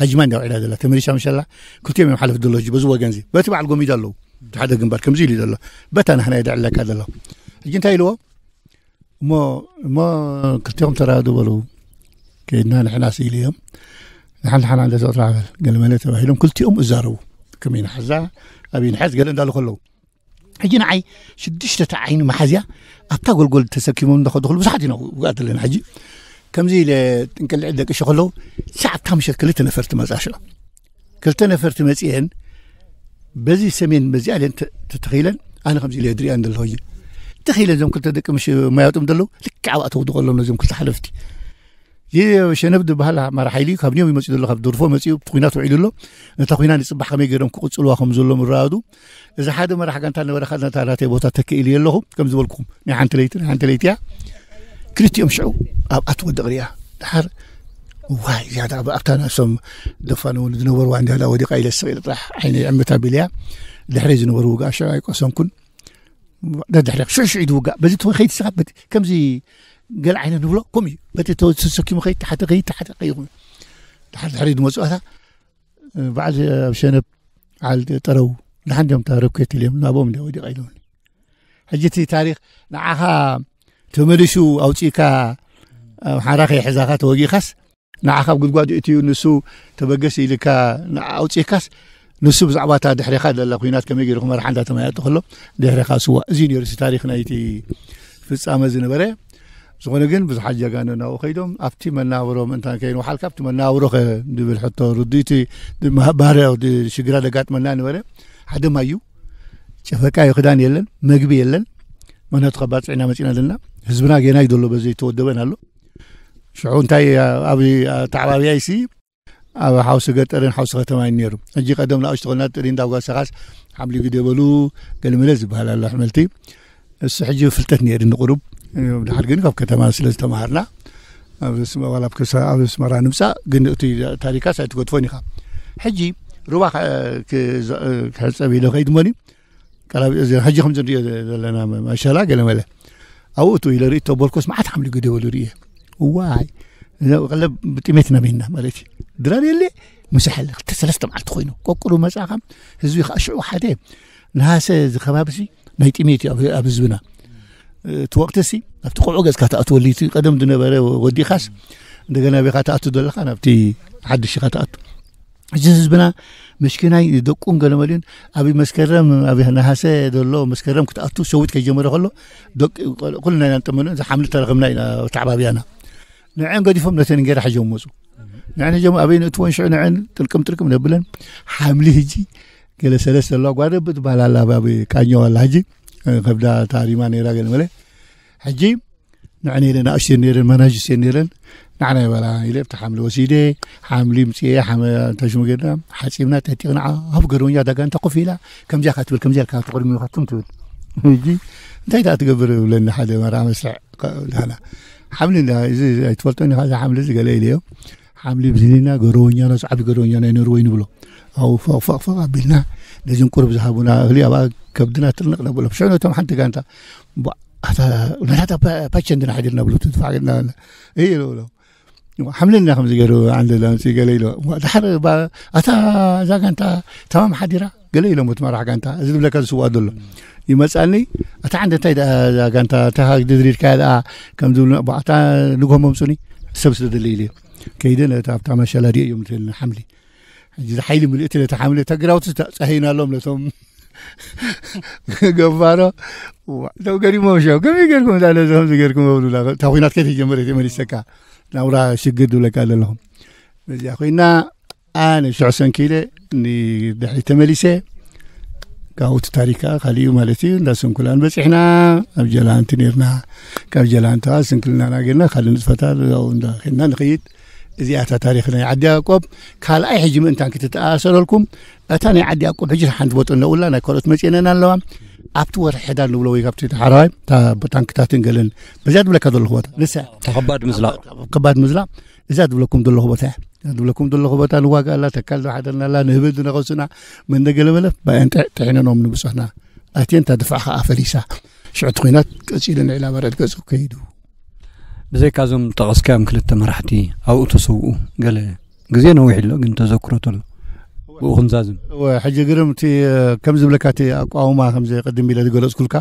ሃጅማ እንዲያ ውዒላ ዘላ፣ ተመሊሳ ምሸላ። ክልቲኦም እዮም ሓለፍቲ ዘሎ ሕጂ በዚ ወገን እዚ። በቲ በዓል ጎሚዳ ኣለዉ። እቲ ሓደ ግንባር ከምዚ ኢሉ እዩ ዘሎ። በታ ናህና የደዕለካ ዘሎ። ሕጂ እንታይ ኢልዎ? እሞ፣ እሞ ክልቲኦም ተራዱ በሉ። ከይድና ንሕና ስኢሉ እዮም። ንሓንቲ ሓና እንደ ሰው ትራኸል ገለ መለ ተባሂሎም ክልቲኦም እዛረቡ። ከመይ ንሓዛ፣ ኣበይ ንሓዝ ገለ እንዳሉ ከለዉ። ሕጂ ንዓይ ሽዱሽተ ዓይኒ መሓዝያ ኣብታ ጎልጎል ተሰኪሞም እንዳኸዱ ከለዉ ብዙሓት ኢና ውግኣት ዘለና። ሕጂ ከምዚ ኢለ ጥንቅልዒ ደቂሸ ከለዉ ሳዕ ኣብታ ምሸት ክልተ ነፈርቲ መጻ ሽዑ። ክልተ ነፈርቲ መጺኤን በዚ ሰሜን በዚኣ ኢለን ተ-፣ ተተኺለን ኣነ ከምዚ ኢለ ድሪኣን ዘለኹ ሕጂ። ተኺለን እዞም ክልተ ደቂ ምሽ ማያውጥም ዘለዉ ልክዕ ኣብኣ ተውድቑ ኣለዉ ነዞም ክልተ ሓለፍቲ። ይህ ሸነብ ዝበሃል ኣማራ ሓይሊ ካብ ኒው ይመጽእ ዘሎ፣ ካብ ደርፎ መጺኡ፣ እቲ ኲናት ውዒሉ ኣሎ። ነታ ኲናት ንጽባሕ ከመይ ገይሮም ክቕጽልዋ ከም ዘለዎም ይረኣዱ። እዚ ሓደ መራሕ ጋንታ ነበረ፣ ካብ ነታ ናተይ ቦታ ተኪ ኢሉ ኣለኹ። ከም ዝበልኩኹም፣ ናይ ሓንቲ ለይቲ፣ ናይ ሓንቲ ለይቲ እያ። ክልቲኦም ሽዑ ኣብኣ ትወድቕ ሪኣ። ድሓር፣ ዋይ፣ ዝያዳ ኣብ-፣ ኣብታ ንሶም ደፋኑ ዝነበርዋ እንዲያ ወዲቓ ኢለ ስቕ ኢለ ጥራሕ ዓይነይ ዕምት ኣቢለያ። ድሕረይ ዝነበሩ ውግኣ ሽዑ ኣይቀሰንኩን። ደድሕሪ ሽዑ ሽዑ እዩ ዝውጋእ። በዚ ትኾ-፣ ከይትስኻበት ከምዚ ገለ ዓይነት ንብሎ፣ ከምኡ እዩ። በቲ ተወ-፣ ተሰኪሙ ከይድ፣ ተሓተ ከይድ፣ ተሓተ ከይድ ይኹን። ድሓር ድሕሪ ዝመጽኡ ኣታ፣ በዓል ኣብ ሸነብ፣ በዓል ጠረው፣ ደሓን ድዮም እታ ሮኬት ኢልዮም፣ ናብኦም እንድያ ወዲቓ ኢሎምኒ። ሕጂ እቲ ታሪኽ ንዓኻ ተመሊሱ ኣውጺእካ፣ ኣምሓራ ከይሕዛኻ ተወጊእካስ፣ ንዓኻ ኣብ ጉድጓድ እትዩ፣ ንሱ ተበገስ ኢልካ ንዓ ኣውጺእካስ፣ ንሱ ብዛዕባ እታ ድሕሬኻ ዘላ ኲናት ከመይ ገይሩ ክመርሓ እንዳተመያየጠ ከሎ፣ ድሕሬኻ ስዋ። እዚ ነይሩ እቲ ታሪኽ ናይቲ ፍጻመ ዝነበረ። ዝኾነ ግን ብዙሓት ጀጋኑ ናብኡ ከይዶም፣ ኣብቲ መናብሮ ምእንታን ከይንወሓልካ፣ ኣብቲ መናብሮ ከ ዝብል ሕቶ ርዱእቲ፣ ድ-፣ ባህሪ፣ ድ-፣ ሽግራ ደጋጥመና ነበረ። ሓደ ማይ እዩ። ጨፈቃ እዩ፣ ክዳን የለን፣ መግቢ የለን። ምክንያቱ ካብ ባፅዕና መፂና ዘለና። ህዝብና ጌና እዩ ዘሎ፣ በዚ ተወደበን ኣሎ። ሽዑ እንታይ ኣብ ኣተዓባብያይሲ ኣብ ሓውሲ ገጠርን ሓውሲ ከተማ እዩ ነይሩ። ሕጂ ቀደም ንኣሽቱ ኮና ጥሪ እንዳጓሰኻስ ሓምሊ ግደበሉ ገለመለ ዝበሃል ኣሎ ኣሕመልቲ። እሱ ሕጂ ፍልጠት ነይሩ ንቁሩብ። ድሓር ግን ካብ ከተማ ስለ ዝተማሃርና ኣብ ስመ-፣ ዋላ ኣብ ከሳ-፣ ኣብ ኣስመራ ንምጻእ ግን እቲ ታሪካስ ኣይትገድፎን ኢኻ። ሕጂ ሩባ ከ-፣ ክዘ-፣ ክሕጸብ ኢለ ከይድ እሞኒ ቀላቢ እዚ ሕጂ ከም ዝንሪኦ ዘለና መ-፣ መሸላ ገለመለ ኣብኡ እቱ ኢለ ርኢ ተበልኮስ መዓት ሓምሊ ግደበሉ ርእየ። እዋይ፣ እዚ ቀለብ ብጥሜት ኢና በይንና ማለት እዩ። ድራር የለ፣ ምሳሕ የለ። ክልተ ሰለስተ መዓልቲ ኮይኑ ቆቁሩ መጻኻ፣ ህዝቢ ከዓ ሽዑ ሓደ ነሃሰ እዚ ከባቢ ሲ ናይ ጥሜት እዩ ኣብ፣ ኣብ ህዝብና። እቲ ወቅቲ ሲ ኣብቲ ቆዑ ገጽካ ትኣትወሉ እዩ። እቲ ቀደም ዝነበረ ወዲኻስ እንደገና ቤኻ ትኣቱ ዘለኻ ናብቲ ሓድሽ ኢኻ ትኣቱ። እዚ ህዝብና መስኪናይ ደቁን ገለመሊኡን ኣብ መስከረም፣ ኣብ ነሃሰ ዘሎ መስከረም ክትኣቱ ሸዊት ከይጀመረ ከሎ ደቂ፣ ኩልና ኢና ንጥመኖ፣ እዚ ሓምሊ ተረኽብና ኢና ተዓባቢያና። ንዕን ገዲፎም ነተን እንጌራ ሒዞም መጹ። ንዕን ሒዞም ኣበይ ንእትወን ሽዑ ንዕን ጥልቅም ጥልቅም ነብለን። ሓምሊ ህጂ ገለ ሰለስተ ኣለዋ፣ ጓደብ ትበሃል ኣላ፣ ኣብ ቃኘው ኣላ። ሕጂ ከብዳ ታሪማ ነይራ ገለመለ። ሕጂ ንዕን ኢለ ንኣሽተን ነይረን፣ መናጅስ እየን ነይረን። ንዓና ይበላ ኢለ ኣብቲ ሓምሊ ወሲደ፣ ሓምሊ ምጽኤ፣ ሓመ-፣ ተሽሙ ጌርና፣ ሓጺብና፣ ጠጢቕና፣ ኣብ ገረኛ ዳጋ እንተ ኮፍ ኢላ፣ ከምዚያ ኢኻ ትብል፣ ከምዚያ ኢልካ ትቕድሚ ኢኻ ትም ትብል። ሕጂ እንታይ ደኣ ትገብር ይብለኒ ሓደ መርዓ መስርዕ፣ ከ-፣ ዳና። ሓምሊ እንዳ፣ እዚ ኣይትፈልጦን ኢኻ፣ እዚ ሓምሊ እዚ ገለ ኢለዮ። ሓምሊ ብዝኒና ገረወኛና፣ ዝዓቢ ገረወኛና ይነርዎ ይንብሎ። ኣብኡ ፎቕ ፎቕ ፎቕ ኣቢልና፣ ነዚን ቁሩብ ዝሃቡና እኽሊ ኣብኣ ከብድና ትርንቕ ነብሎም። ሽዑ ነቶም ሓንቲ ጋንታ፣ ቧ-፣ ኣታ፣ ናታ ፓ-፣ ፓቸ እንድና ሓዲርና ብሎ፣ ትድፋዕ ገድና፣ እይ ኢሎ ብሎ። ሓምለልና ከምዚ ገይሩ ዓንደ ላምፂ ገለ ኢሎ። ዋ፣ ድሓር ባ-፣ ኣታ እዛ ጋንታ ተማም ሓዲራ ገለ ኢሎም፣ እቲ መራሕ ጋንታ፣ እዚ ዝብለካ ዝስዋእ ዘሎ። ይመጻኒ፣ ኣታ ዓንደ እንታይ ደኣ እዛ ጋንታ፣ እታ ድድሪድካ ደኣ ከም ዝብሉ፣ ባ-፣ ኣታ ንጎ መምጹኒ፣ ሰብ ስለ ደለ ኢለ። ከይደ ነታ ኣብታ መሸላ ድየ እዮም ትብል ሓምሊ። ሕጂ እዚ ሓይሊ ምልእቲ ነቲ ሓምሊ፣ እታ ግራውቲ ጸ-፣ ጸሂናሎም ነቶም ገባሮ። ዋ፣ እቶም ገሪሞም ሸው፣ ከመይ ገርኩም እዛ ነዚ ከምዚ ገርኩም ይብሉና። እታ ኲናት ከይተጀመረት እየ መሊሰካ። ናብራ ሽግር ዝብለካ ዘለኹም። በዚኣ ኮይና፣ ኣነ ሽዑ ሰንኪለ ንድሕሪት ተመሊሰ። ካብኡ እቲ ታሪክ ከዓ ካሊኡ ማለት እዩ። እንዳ ስንኩላን በፂሕና፣ ኣብ ጀላንቲ ነርና። ካብ ጀላንቲ ከዓ ስንክልና ናገርና፣ ካልእ ንጥፈታት ኣብኡ እንዳ ኬድና ንኸይድ። እዚኣ እታ ታሪክ ናይ ዓዲ ያዕቆብ። ካልኣይ ሕጂ ምእንታን ክትተኣሰረልኩም፣ እታ ናይ ዓዲ ያዕቆብ ሕጂ ሓንቲ ቦጦ ነውላ ናይ ካልኦት መፅኤነን ኣለዋ። ኣብቲ ወርሒ ሕዳር ንብሎ ወይ ካብቲ ሓራዋይ፣ እታ ታንክታትን ገለን፣ በዚኣ ዝብለካ ዘለኹ ቦታ። ንሳ እታ ከባድ ምዝላቕ። ከባድ ምዝላቕ፣ እዛ ዝብለኩም ዘለኹ ቦታ እያ። እዛ ዝብለኩም ዘለኹ ቦታ ንዋጋ ኣላ፣ ተካል ዝሓደርና ኣላ፣ ንህብል ዝነኸሱና፣ መን ገለ መለ፣ ባያን ጥሕ-፣ ጥሒነኖም ንብፅሕና። ኣትየን እታ ድፋዕ ከዓ ፈሊሳ። ሽዑ እቲ ኲናት ቀፂሉ ንዒላ በረድ ገፁ ከይዱ። ብዘይካ እዞም ጠቐስካዮም ክልተ መራሕቲ ኣብኡ ተሰውኡ፣ ገለ ግዜ ነዊሕ ኣሎ፣ ግን ተዘክሮ ተሎ ብኡ ክንዛዝም። እወ፣ ሕጂ ግርም እቲ፣ ከም ዝብለካ እቲ ኣቋውማ፣ ከምዚ ቅድም ኢለ ዝገለጽኩልካ፣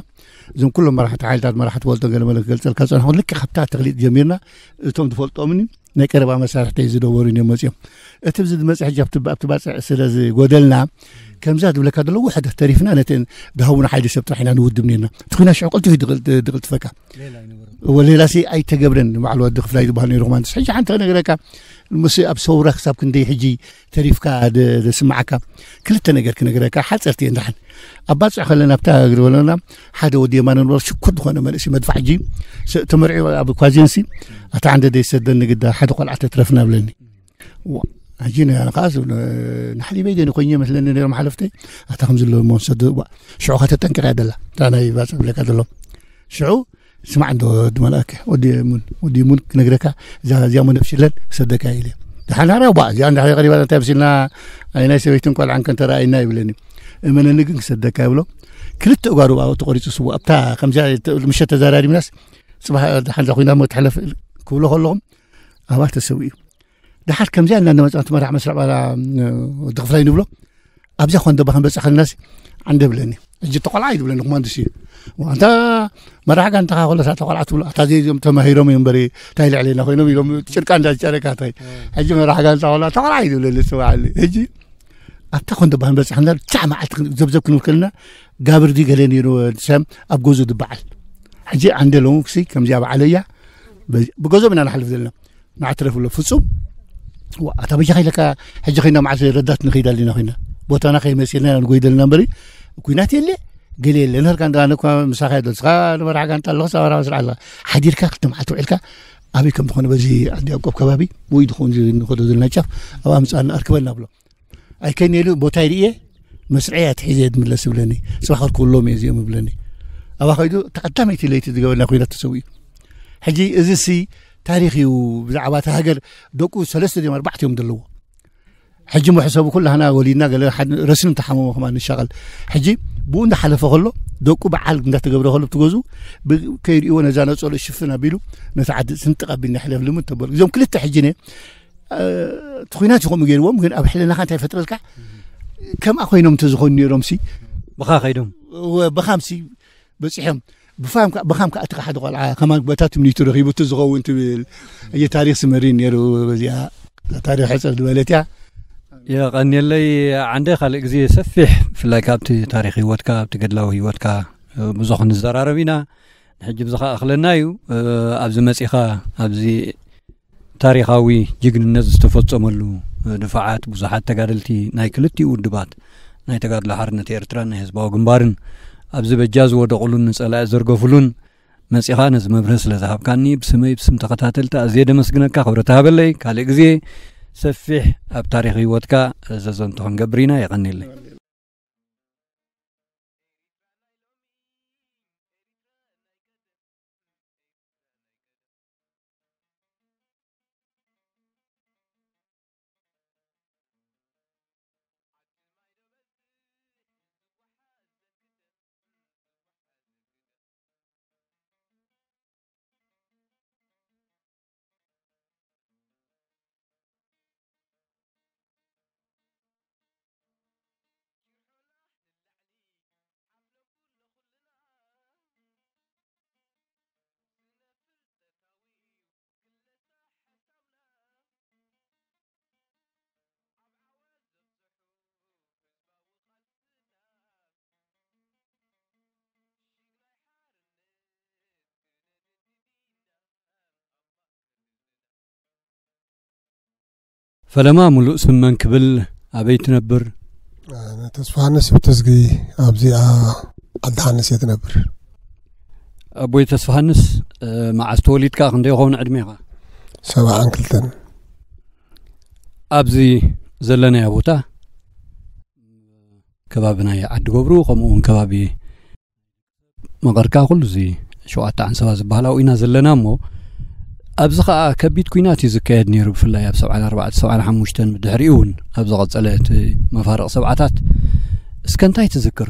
እዞም ኩሎም መራሕቲ ሓይልታት፣ መራሕቲ ወልጦ ገለ መለ ክገልጸልካ ዝጸንሕኩ፣ ልክዕ ካብታ ተኽሊጥ ጀሚርና፣ እቶም ዝፈልጦምኒ ናይ ቀረባ መሳርሕተይ ዝነበሩን እዮም መጺኦም። እቲ ብዚ ዝመጽእ ሕጂ ኣብቲ፣ ኣብቲ ባጽዕ ስለ ዝጎደልና፣ ከምዛ ዝብለካ ዘሎ ውሕደት ተሪፍና፣ ነተን ዝሃቡና ሓይሊ ሰብ ጥራሕ ኢና ንውድብ ኔርና። እቲ ኲናት ሽዑ ቀልጢፉ እዩ ድቕል-፣ ድቕልጥፈካ። እወ፣ ሌላሲ ኣይተገብረን። ባዕሉ ወዲ ክፍላይ ዝበሃል ነይሩ ኮማንዶስ። ሕጂ ሓንቲ ክነግረካ፣ ምስ ኣብ ሰውራ ክሳብ ክንደይ ሕጂ ተሪፍካ ደ-፣ ደስምዓካ። ክልተ ነገር ክነግረካ፣ ሓፀርቲ እየን ደሓን። ኣብ ባፅዕ ከለና፣ ኣብታ እግሪ ከለና፣ ሓደ ወዲ የማነ ንበሮ ሽኩር ዝኾነ መንእሰይ መድፋዕ ሕጂ ስ-፣ ተመርዒ ኣብ ኳዜንሲ፣ ኣታ ዓንደ ደይ ሰደኒ ግዳ፣ ሓደ ቆልዓ ተትረፍና ብለኒ። ዋ፣ ሕጂ ነ-፣ ከኣ ዝ-፣ ነ-፣ ንሓሊበይ ደኒ ኮይኝ መስለኒ ነይሮም ሓለፍተይ። ኣታ ከም ዘለዎ እሞ ሰደ-፣ ዋ፣ ሽዑ ኸ ተጠንቀቕ እያ ደላ። እታ ናይ ባፅዕ ብለካ ዘሎ። ሽዑ ስማዕ እንዶ ወዲ መልኣከ፣ ወዲ ሙን፣ ወዲ ሙን ክነግረካ፣ እዛ፣ እዚኣ እሞ ነብሽለን ክሰደካ ኢለ። ደሓን ሃራ ዋ፣ እዚኣ እንድሕር ቀሪባ እንታይ ብሲልና፣ ኣይ ናይ ሰበይትን ቆልዓን ከንተረኣይና ይብለኒ። እመነኒ ግን ክሰደካ ይብሎ። ክልተ እጓሩ ብኣኡ ተቆሪጹ ስዋ። ኣብታ ከምዚኣ ተ-፣ ምሸት ተዘራሪብናስ፣ ጽባሕ ደሓን እዛ ኮይና እሞ ትሕለፍ ክብሎ ከለኹም፣ ኣብኣ ተሰዊኡ። ደሓር ከምዚኣ እና እናመጻ እቲ መራሕ መስርዕ ባላ፣ ወዲ ክፍላይ ንብሎ። ኣብዛ ኮንደባ ክንበጽሕ ከለናስ ዓንደ ብለኒ። ሕጂ ተቆልዓ እዩ ዝብለኒ ኮማንዶስ እዩ። ኣንታ መራሕ ጋንታኻ ከሎ ሳተ ቆልዓ ትብሎ። ኣታ ዘይዞም ተማሂሮም እዮም እምበሪ እንታይ ልዕለና ኮይኖም ኢሎም ጭርቃ እንዳጨረካ እንታይ። ሕጂ መራሕ ጋንታ ከሎ ተቆልዓ እዩ ዝብለኒ ጽባሕ። ሕጂ ኣብታ ኮንደባ ክንበጽሕ ከለና ብቻ መዓልቲ ዘብዘብ ክንብል ከለና ጋብር ድዩ ገለ ነይሩ ወዲ ሰም ኣብ ገዝኡ ዝበዓል። ሕጂ ዓንደ ሎምሲ ከምዚኣ በዓለያ በዚ-፣ ብገዝኦም ኢና ንሓልፍ ዘለና። ንዓ ትረፍ ብሎ ፍጹም። ዋ፣ ኣታ በጃኻ ኢለካ ሕጂ ኮይና መዓስ ረዳት ንኸይድ ኣለና ኮይና። ቦታና ከይመሲልና ኢና ንጎይድ ኣለና እምበሪ፣ ኲናት የለ፣ ገለ የለ ንህርካ እንዳ ነኳ ምሳኻ የለ ንስኻ ንመራሕ ጋንታ ኣለኻ ሳባራ መስርዓ ኣለኻ ሓዲርካ ክልተ መዓልቲ ውዒልካ ኣበይ ከም ዝኾነ በዚ ዓዲ ያዕቆብ ከባቢ ወይ ድኾን እዚ ንኸዶ ዘለና ጫፍ ኣብ ኣምፃና ኣርክበና ብሎ ኣይከይነሉ ቦታ ይርእየ መስርዐ እያ ትሒዘ እየ ዝምለስ ይብለኒ። ፅባሕ ክርክብሎም እየ እዚኦም ይብለኒ። ኣብኣ ከይዱ እታ ቀዳመይቲ ለይቲ ዝገበና ኩናት ተሰዊኡ። ሕጂ እዚ ሲ ታሪኽ እዩ። ብዛዕባ እታ ሃገር ደቁ ሰለስተ ድዮም ኣርባዕተ እዮም ዘለዎ። ሕጂ ሞ ሕሰቡ ኩላህና ወሊድና ገለ ረስኑ እንተሓመሞ ከማ ንሻቐል። ሕጂ ብኡ እንዳሓለፈ ከሎ ደቁ በዓል እንዳተገብረ ከሎ ትገዙ ከይርእዎ ነዛ ነፀሎ ሽፍን ኣቢሉ ነቲ ዓዲ ስንጥቕ ኣቢልና ሕለፍ ልምድ ተበሉ እዞም ክልተ ሕጂ ነ እቲ ኩናት ይኸምኡ ገይርዎም ግን ኣብ ሕልናኻ እንታይ ፈጥረልካ? ከምኣ ኮይኖም እንተዝኾኑ ነይሮም ሲ ብኻ ከይዶም ብኻም ሲ በፂሖም ብፋም ብኻም ከዓ እቲ ሓደ ቆልዓ ከማን በታ ትምኒቱ ረኺቡ እቲ ዝኸውን ትብል እየ ታሪክ ስመሪ ነይሩ። በዚኣ ታሪክ ሕፅር ዝበለት እያ። የቐንየለይ ዓንደ ካልእ ግዜ ሰፊሕ ብፍላይ ካብቲ ታሪክ ህይወትካ ኣብቲ ገድላዊ ህይወትካ ብዙሕ ክንዘራረብ ኢና። ንሕጂ ብዚ ከኣኽለና እዩ። ኣብዚ መፂኻ ኣብዚ ታሪኻዊ ጅግንነት ዝተፈጸመሉ ድፋዓት ብዙሓት ተጋደልቲ ናይ ክልቲኡ ውድባት ናይ ተጋድሎ ሓርነት ኤርትራን ናይ ህዝባዊ ግንባርን ኣብዚ በጃ ዝወደቑሉን ንጸላኢ ዘርገፉሉን መጺኻ ነዚ መብርህ ስለ ዝሃብካኒ ብስመይ ብስም ተኸታተልቲ ኣዝየ ደመስግነካ። ክብረት ሃበለይ። ካልእ ግዜ ሰፊሕ ኣብ ታሪኽ ህይወትካ ዘዘንቱ ክንገብር ኢና። የቐንየለይ። ፈለማ ሙሉእ ስም መን ክብል ኣበይ ትነብር? ተስፋሃንስ ብትዝጊ ኣብዚኣ ዓዲ ሓንስ እየ ትነብር። ኣቦይ ተስፋሃንስ መዓስ ተወሊድካ ክንደይ ይኸውን ዕድሜኻ? ሰብዓን ክልተን። ኣብዚ ዘለናዮ ቦታ ከባቢ ናይ ዓዲ ገብሩ ከምኡ እውን ከባቢ መቐርካ ኩሉ እዚ ሸውዓተ ዓንሰባ ዝበሃል ኣብኡ ኢና ዘለና እሞ ኣብዚ ከዓ ከቢድ ኩናት እዩ ዝካየድ ነይሩ ብፍላይ ኣብ ሰብዓን ኣርባዕተ ሰብዓን ሓሙሽተን ብድሕሪኡ እውን ኣብ ዝቐፀለ እቲ መፋርቕ ሰብዓታት እስከ እንታይ ትዝክር?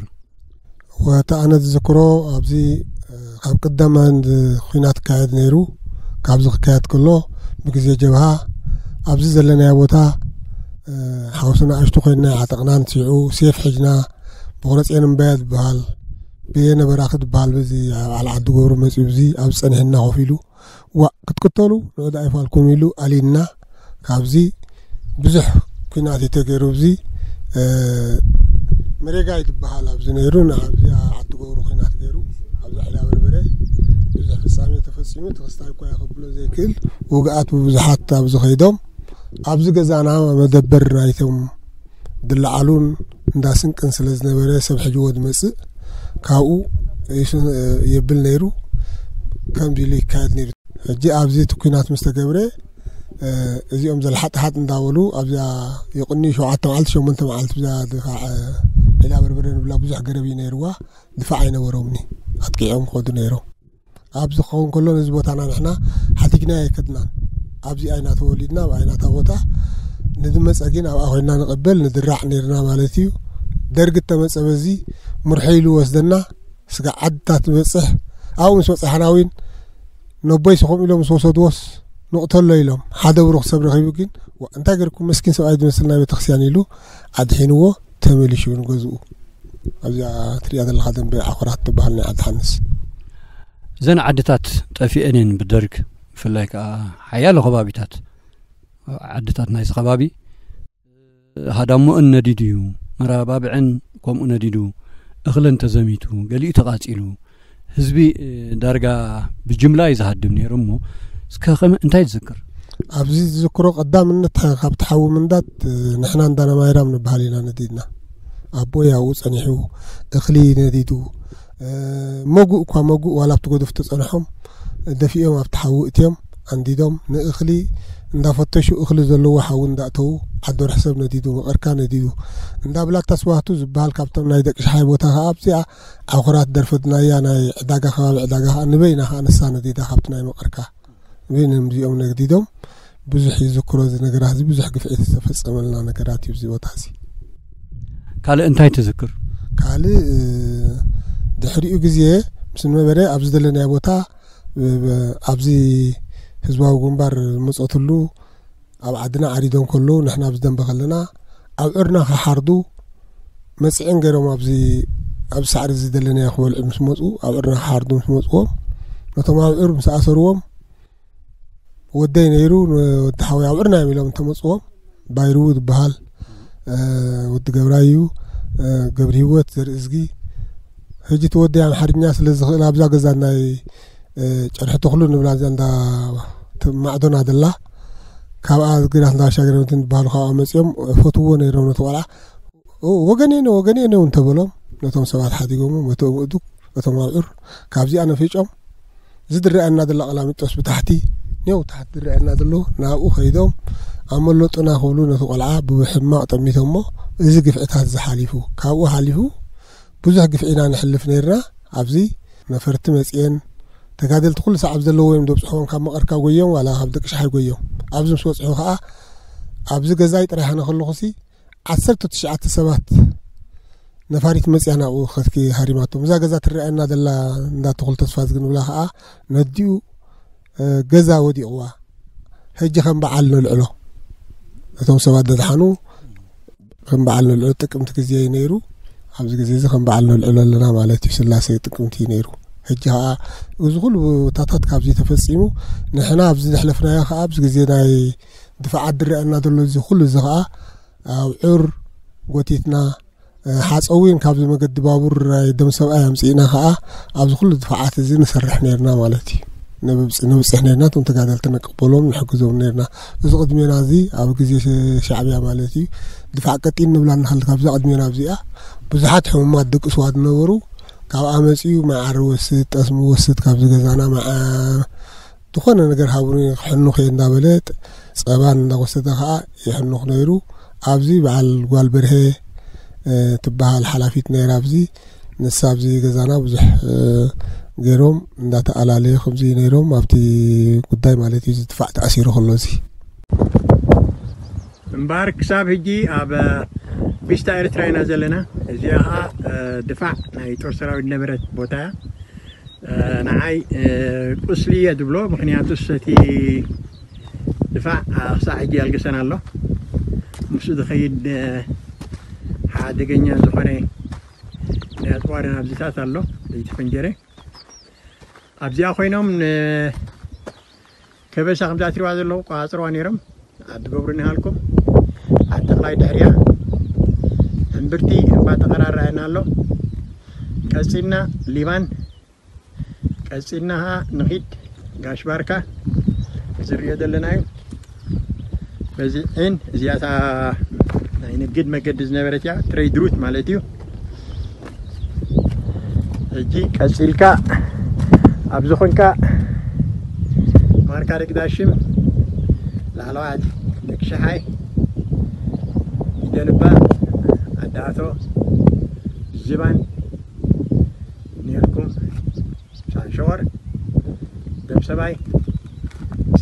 ወታ ኣነ ዝዝክሮ ኣብዚ ካብ ቅደመ ኩናት ክካየድ ነይሩ ካብዚ ክካየድ ከሎ ብግዜ ጀብሃ ኣብዚ ዘለናዮ ቦታ ሓውስና ኣሽቱ ኮይንና ዓጠቕና ንስዑ ሴፍ ሕጅና ብቑረፅኤን እምበያ ዝበሃል ብየነ በራኺ ዝበሃል በዚ ኣብ ዓል ዓዲ ገብሩ መፂኡ ብዚ ኣብ ፀኒሕና ኮፍ ኢሉ ዋእ ክትቅተሉ ንዑ ኣይፋልኩም ኢሉ ኣሊና ካብዚ ብዙሕ ኩናት እዩ ተገይሩ ብዚ መሬጋይ ዝበሃል ኣብዚ ነይሩ ንኣብዚ ዓዲ ገብሩ ኩናት ገይሩ ኣብዚ ዕዳ በርበረ ብዙሕ ፍፃሜ ተፈፂሙ ተክስታይ እኳ ከብሎ ዘይክእል ውግኣት ብብዙሓት ኣብዚ ከይዶም ኣብዚ ገዛና መደበር ናይቶም ድለዓሉን እንዳ ስንቅን ስለ ዝነበረ ሰብ ሕጅዎ ዝመፅእ ካብኡ የብል ነይሩ። ከምዚ ኢሉ ይካየድ ነይሩ። ሕጂ ኣብዚ እቲ ኩናት ምስ ተገብረ እዚኦም ዘልሓጥሓጥ እንዳበሉ ኣብዚኣ የቕንዩ ሸውዓተ መዓልቲ ሸሞንተ መዓልቲ ብዛ ድፋዕ ዒላ በርበረ ንብላ ብዙሕ ገረብ እዩ ነይርዋ። ድፋዕ ኣይነበሮምኒ ኣጥቂዖም ክኸዱ ነይሮም። ኣብ ዝኸውን ከሎ ነዚ ቦታና ንሕና ሓቲግና ኣይከድናን። ኣብዚ ኣይና ተወሊድና ኣብ ኣይናታ ቦታ ንድመፀ ግን ኣብኣ ኮይንና ንቐበል ንድራዕ ነርና ማለት እዩ። ደርግ ተመፀ በዚ ምርሖ ኢሉ ወስደና ስጋ ዓድታት ንበፅሕ ኣብኡ ምስ በፃሕና እውን ነቦይ ስኹም ኢሎም ምስ ወሰድዎስ ንቕተሎ ኢሎም ሓደ ብሩኽ ሰብ ረኺቡ ግን እንታይ ገርኩም መስኪን ሰብኣይ ዝመስል ናይ ቤተክርስትያን ኢሉ ኣድሒንዎ ተመሊሹ ንገዝኡ ኣብዚኣ ትሪኣ ዘለኻ ደንበ ዓኹራት ትበሃል ናይ ዓዲ ሓንስ እዘን ዓድታት ጠፊአን እየን ብደርግ ብፍላይ ከዓ ሓያሎ ከባቢታት ዓድታት ናይዚ ከባቢ ሃዳሞአን ነዲዱ እዩ መራባብዐን ከምኡ ነዲዱ እኽለን ተዘሚቱ ገሊኡ ተቃፂሉ ህዝቢ ዳርጋ ብጅምላ እዩ ዝሃድም ነይሩ እሞ እስከ ከመ እንታይ ትዝክር ኣብዚ ዝዝክሮ ቀዳምነት ካብ ተሓዊ ምንዳድ ንሕና እንዳነማይራም ንበሃል ኢና ነዲድና ኣቦይ ኣብኡ ፀኒሑ እኽሊ ነዲዱ መጉእ እኳ መጉእ ዋላ ኣብቲ ጎደፍ ተጸንሖም ደፊኦም ኣብቲ ሓዊ እትዮም ኣንዲዶም ንእኽሊ እንዳፈተሹ እኽሊ ዘለዎ ሓዊ እንዳእተዉ ዓዶ ርሕሰብ ነዲዱ መቐርካ ነዲዱ እንዳ ብላታ ስዋህቱ ዝበሃል ካብቶም ናይ ደቂ ሸሓይ ቦታ ከዓ ኣብዚኣ ዓኹራት ደርፈድናያ ናይ ዕዳጋ ከባቢ ዕዳጋ ከዓ ንበይና ከዓ ንሳ ነዲዳ ካብቲ ናይ መቐርካ ንበይኖም እዚኦም ነግዲዶም ብዙሕ ይዝክሮ እዚ ነገራት እዚ ብዙሕ ግፍዒ ዝተፈጸመልና ነገራት እዩ እዚ ቦታ እዚ። ካልእ እንታይ ትዝክር? ካልእ ድሕሪኡ ግዜ ምስ ነበረ ኣብዚ ዘለናዮ ቦታ ኣብዚ ህዝባዊ ግንባር ዝመፀትሉ ኣብ ዓድና ዓሪዶም ከለዉ ንሕና ኣብዚ ደንበ ከለና ኣብ ዕርና ክሓርዱ መፅዕን ገይሮም ኣብዚ ኣብ ሳዕሪ እዚ ዘለናዮ ክበልዑ ምስ መፁ ኣብ ዕርና ክሓርዱ ምስ መፅዎም ነቶም ኣብ ዕር ምስ ኣሰርዎም ወደይ ነይሩ ወዲ ሓወይ ኣብ ዕርና እዮም ኢሎም እንተመፅዎም ባይርዉ ዝበሃል ወዲ ገብራይ እዩ ገብሪ ህይወት ዘርኢ እዝጊ ሕጂ እቲ ወደይ ኣምሓርኛ ስለ ዝኽእል ኣብዛ ገዛ ናይ ጨርሒ ተኽሉ ንብላ እዛ እንዳ ማዕዶና ደላ ካብኣ ግራት እንዳ ሻግረምትን ዝበሃሉ ካብኣ መፅኦም ፈትዎ ነይሮም ነቲ ቆልዓ ወገኔነ ወገኔነ እንተበሎም ነቶም ሰባት ሓዲጎም መተኦም እዱግ እቶም ኣብዑር ካብዚኣ ነፊጮም ዝድረኣና ደላ ቀላሚጦስ ብታሕቲ ኔው ታሕቲ ዝረኣየና ዘሎ ናብኡ ከይዶም ኣመለጡና ክብሉ ነቲ ቆልዓ ብሕማቕ ጠሚቶሞ እዚ ግፍዕታት ዝሓሊፉ ካብኡ ሓሊፉ ብዙሕ ግፍዒና ንሕልፍ ነይርና ኣብዚ ነፈርቲ መፅየን ተጋደልቲ ኩሉ ሰዓብ ዘለዎ እዮም ደብፅሕዎም ካብ መቐርካ ጎዮም ዋላ ካብ ደቂ ሸሓይ ጎዮም ኣብዚ ምስ በፅሑ ከዓ ኣብዚ ገዛይ ጥራይ ሃነ ከለኹሲ ዓሰርተ ትሽዓተ ሰባት ነፋሪት መፅያ ናብኡ ከትኪ ሃሪማቶም እዛ ገዛ ትረኣየና ዘላ እንዳ ተኽሉ ተስፋ ዝግንብላ ከዓ ነዲኡ ገዛ ወዲቕዋ ሕጂ ከም በዓል ነልዕሎ እቶም ሰባት ደድሓኑ ከም በዓል ነልዕሎ ጥቅምቲ ግዜ እዩ ነይሩ ኣብዚ ግዜ እዚ ከም በዓል ነልዕሎ ኣለና ማለት እዩ ስላሴ ጥቅምቲ እዩ ነይሩ ሕጂ ከዓ እዚ ኩሉ ቦታታት ካብዚ ተፈፂሙ ንሕና ኣብዚ ዘሕለፍናዮ ከዓ ኣብዚ ግዜ ናይ ድፋዓት ዝረኣየና ዘሎ እዚ ኩሉ እዚ ከዓ ኣብ ዑር ጎቲትና ሓፀዊን ካብዚ መገዲ ባቡር ናይ ደም ሰብኣይ ኣምፅእና ከዓ ኣብዚ ኩሉ ድፋዓት እዚ ንሰርሕ ነርና ማለት እዩ ንብፅሕ ነርና እቶም ተጋደልቲ ነቀበሎም ንሕግዞም ነርና እዚ ቅድሜና እዚ ኣብ ግዜ ሻዕብያ ማለት እዩ ድፋዕ ቀጢን ንብላ ንኸል ካብዛ ቅድሜና ኣብዚኣ ብዙሓት ሕሙማት ደቂ ስዋ ዝነበሩ ካብ ኣመፅኡ መዓር ወስድ ጠስሚ ወስድ ካብዚ ገዛና ዝኾነ ነገር ሃቡኒ ክሕኑኽ እየ እንዳበለ ፀባን እንዳወሰደ ከዓ ይሕኑኽ ነይሩ ኣብዚ በዓል ጓል በርሀ ትበሃል ሓላፊት ነይራ ኣብዚ ንሳ ኣብዚ ገዛና ብዙሕ ገይሮም እንዳተኣላለዩ ከምዚ ነይሮም ኣብቲ ጉዳይ ማለት እዩ ዝድፋዕ ተኣሲሩ ከሎ እዚ እምበኣር ክሳብ ሕጂ ኣብ ቢስታ ኤርትራ ኢና ዘለና እዚኣ ከዓ ድፋዕ ናይ ጦር ሰራዊት ነበረት ቦታ እያ ንዓይ ቁስሊ እየ ዝብሎ ምክንያቱስ እቲ ድፋዕ ክሳዕ ሕጂ ያልግሰን ኣሎ ምስኡ ዝኸይድ ሓደገኛ ዝኾነ ናይ ኣፅዋር ናብዚታት ኣሎ ዘይተፈንጀረ ኣብዚኣ ኮይኖም ከበሳ ከምዚ ኣትሪዋ ዘለዉ ቆፃፅርዋ ነይሮም ኣትገብሩ ንሃልኩም ኣብ ጠቕላይ ድሕሪያ እምብርቲ እምባ ተቐራራየና ኣሎ ቀፂልና ሊባን ቀፂልና ከዓ ንኺድ ጋሽ ባርካ ዝሪኦ ዘለና እዩ በዚ ዒን እዚኣታ ናይ ንግድ መገዲ ዝነበረት እያ ትረይድ ሩት ማለት እዩ ሕጂ ቀፂልካ ኣብዚ ኮንካ ማርካ ደቂ ዳሽም ላዕለዋይ ዓዲ ደቂ ሸሓይ ደልባ ዓዲ ኣቶ ዝባን ነርኩም ሻንሸወር ደም ሰባይ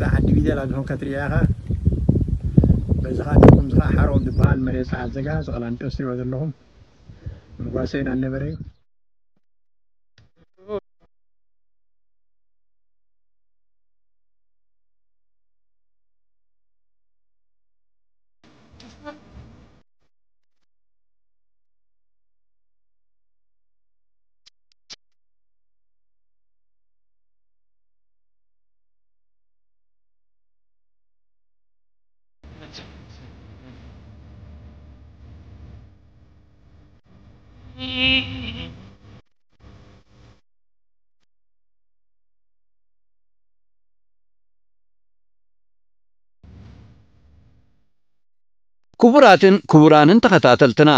ሳዓዲ ቢደል ኣብ ዝኾንካ ትሪያ ኢኻ በዚ ኸዓ ደኩም ዝኸዓ ሓሮም ዝበሃል መሬት ሰዓት ዘጋ ዝቐላሚጦስ ትሪኦ ዘለኹም ንጓሰይን ኣነበረ እዩ ክቡራትን ክቡራንን ተኸታተልትና፣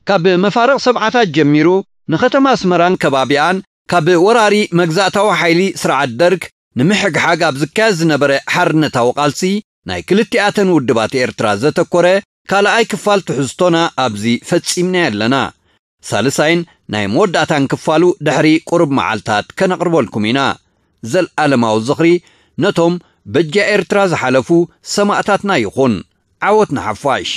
ካብ መፋርቕ ሰብዓታት ጀሚሩ ንከተማ ኣስመራን ከባቢኣን ካብ ወራሪ መግዛእታዊ ሓይሊ ስርዓት ደርግ ንምሕግሓግ ኣብ ዝካየድ ዝነበረ ሓርነታዊ ቃልሲ ናይ ክልቲኣተን ውድባት ኤርትራ ዘተኮረ ካልኣይ ክፋል ትሕዝቶና ኣብዚ ፈጺምና ኣለና። ሳልሳይን ናይ መወዳእታን ክፋሉ ድሕሪ ቁሩብ መዓልታት ከነቕርበልኩም ኢና። ዘልኣለማዊ ዝኽሪ ነቶም በጃ ኤርትራ ዝሓለፉ ሰማእታትና ይኹን። ዓወት ንሓፋሽ።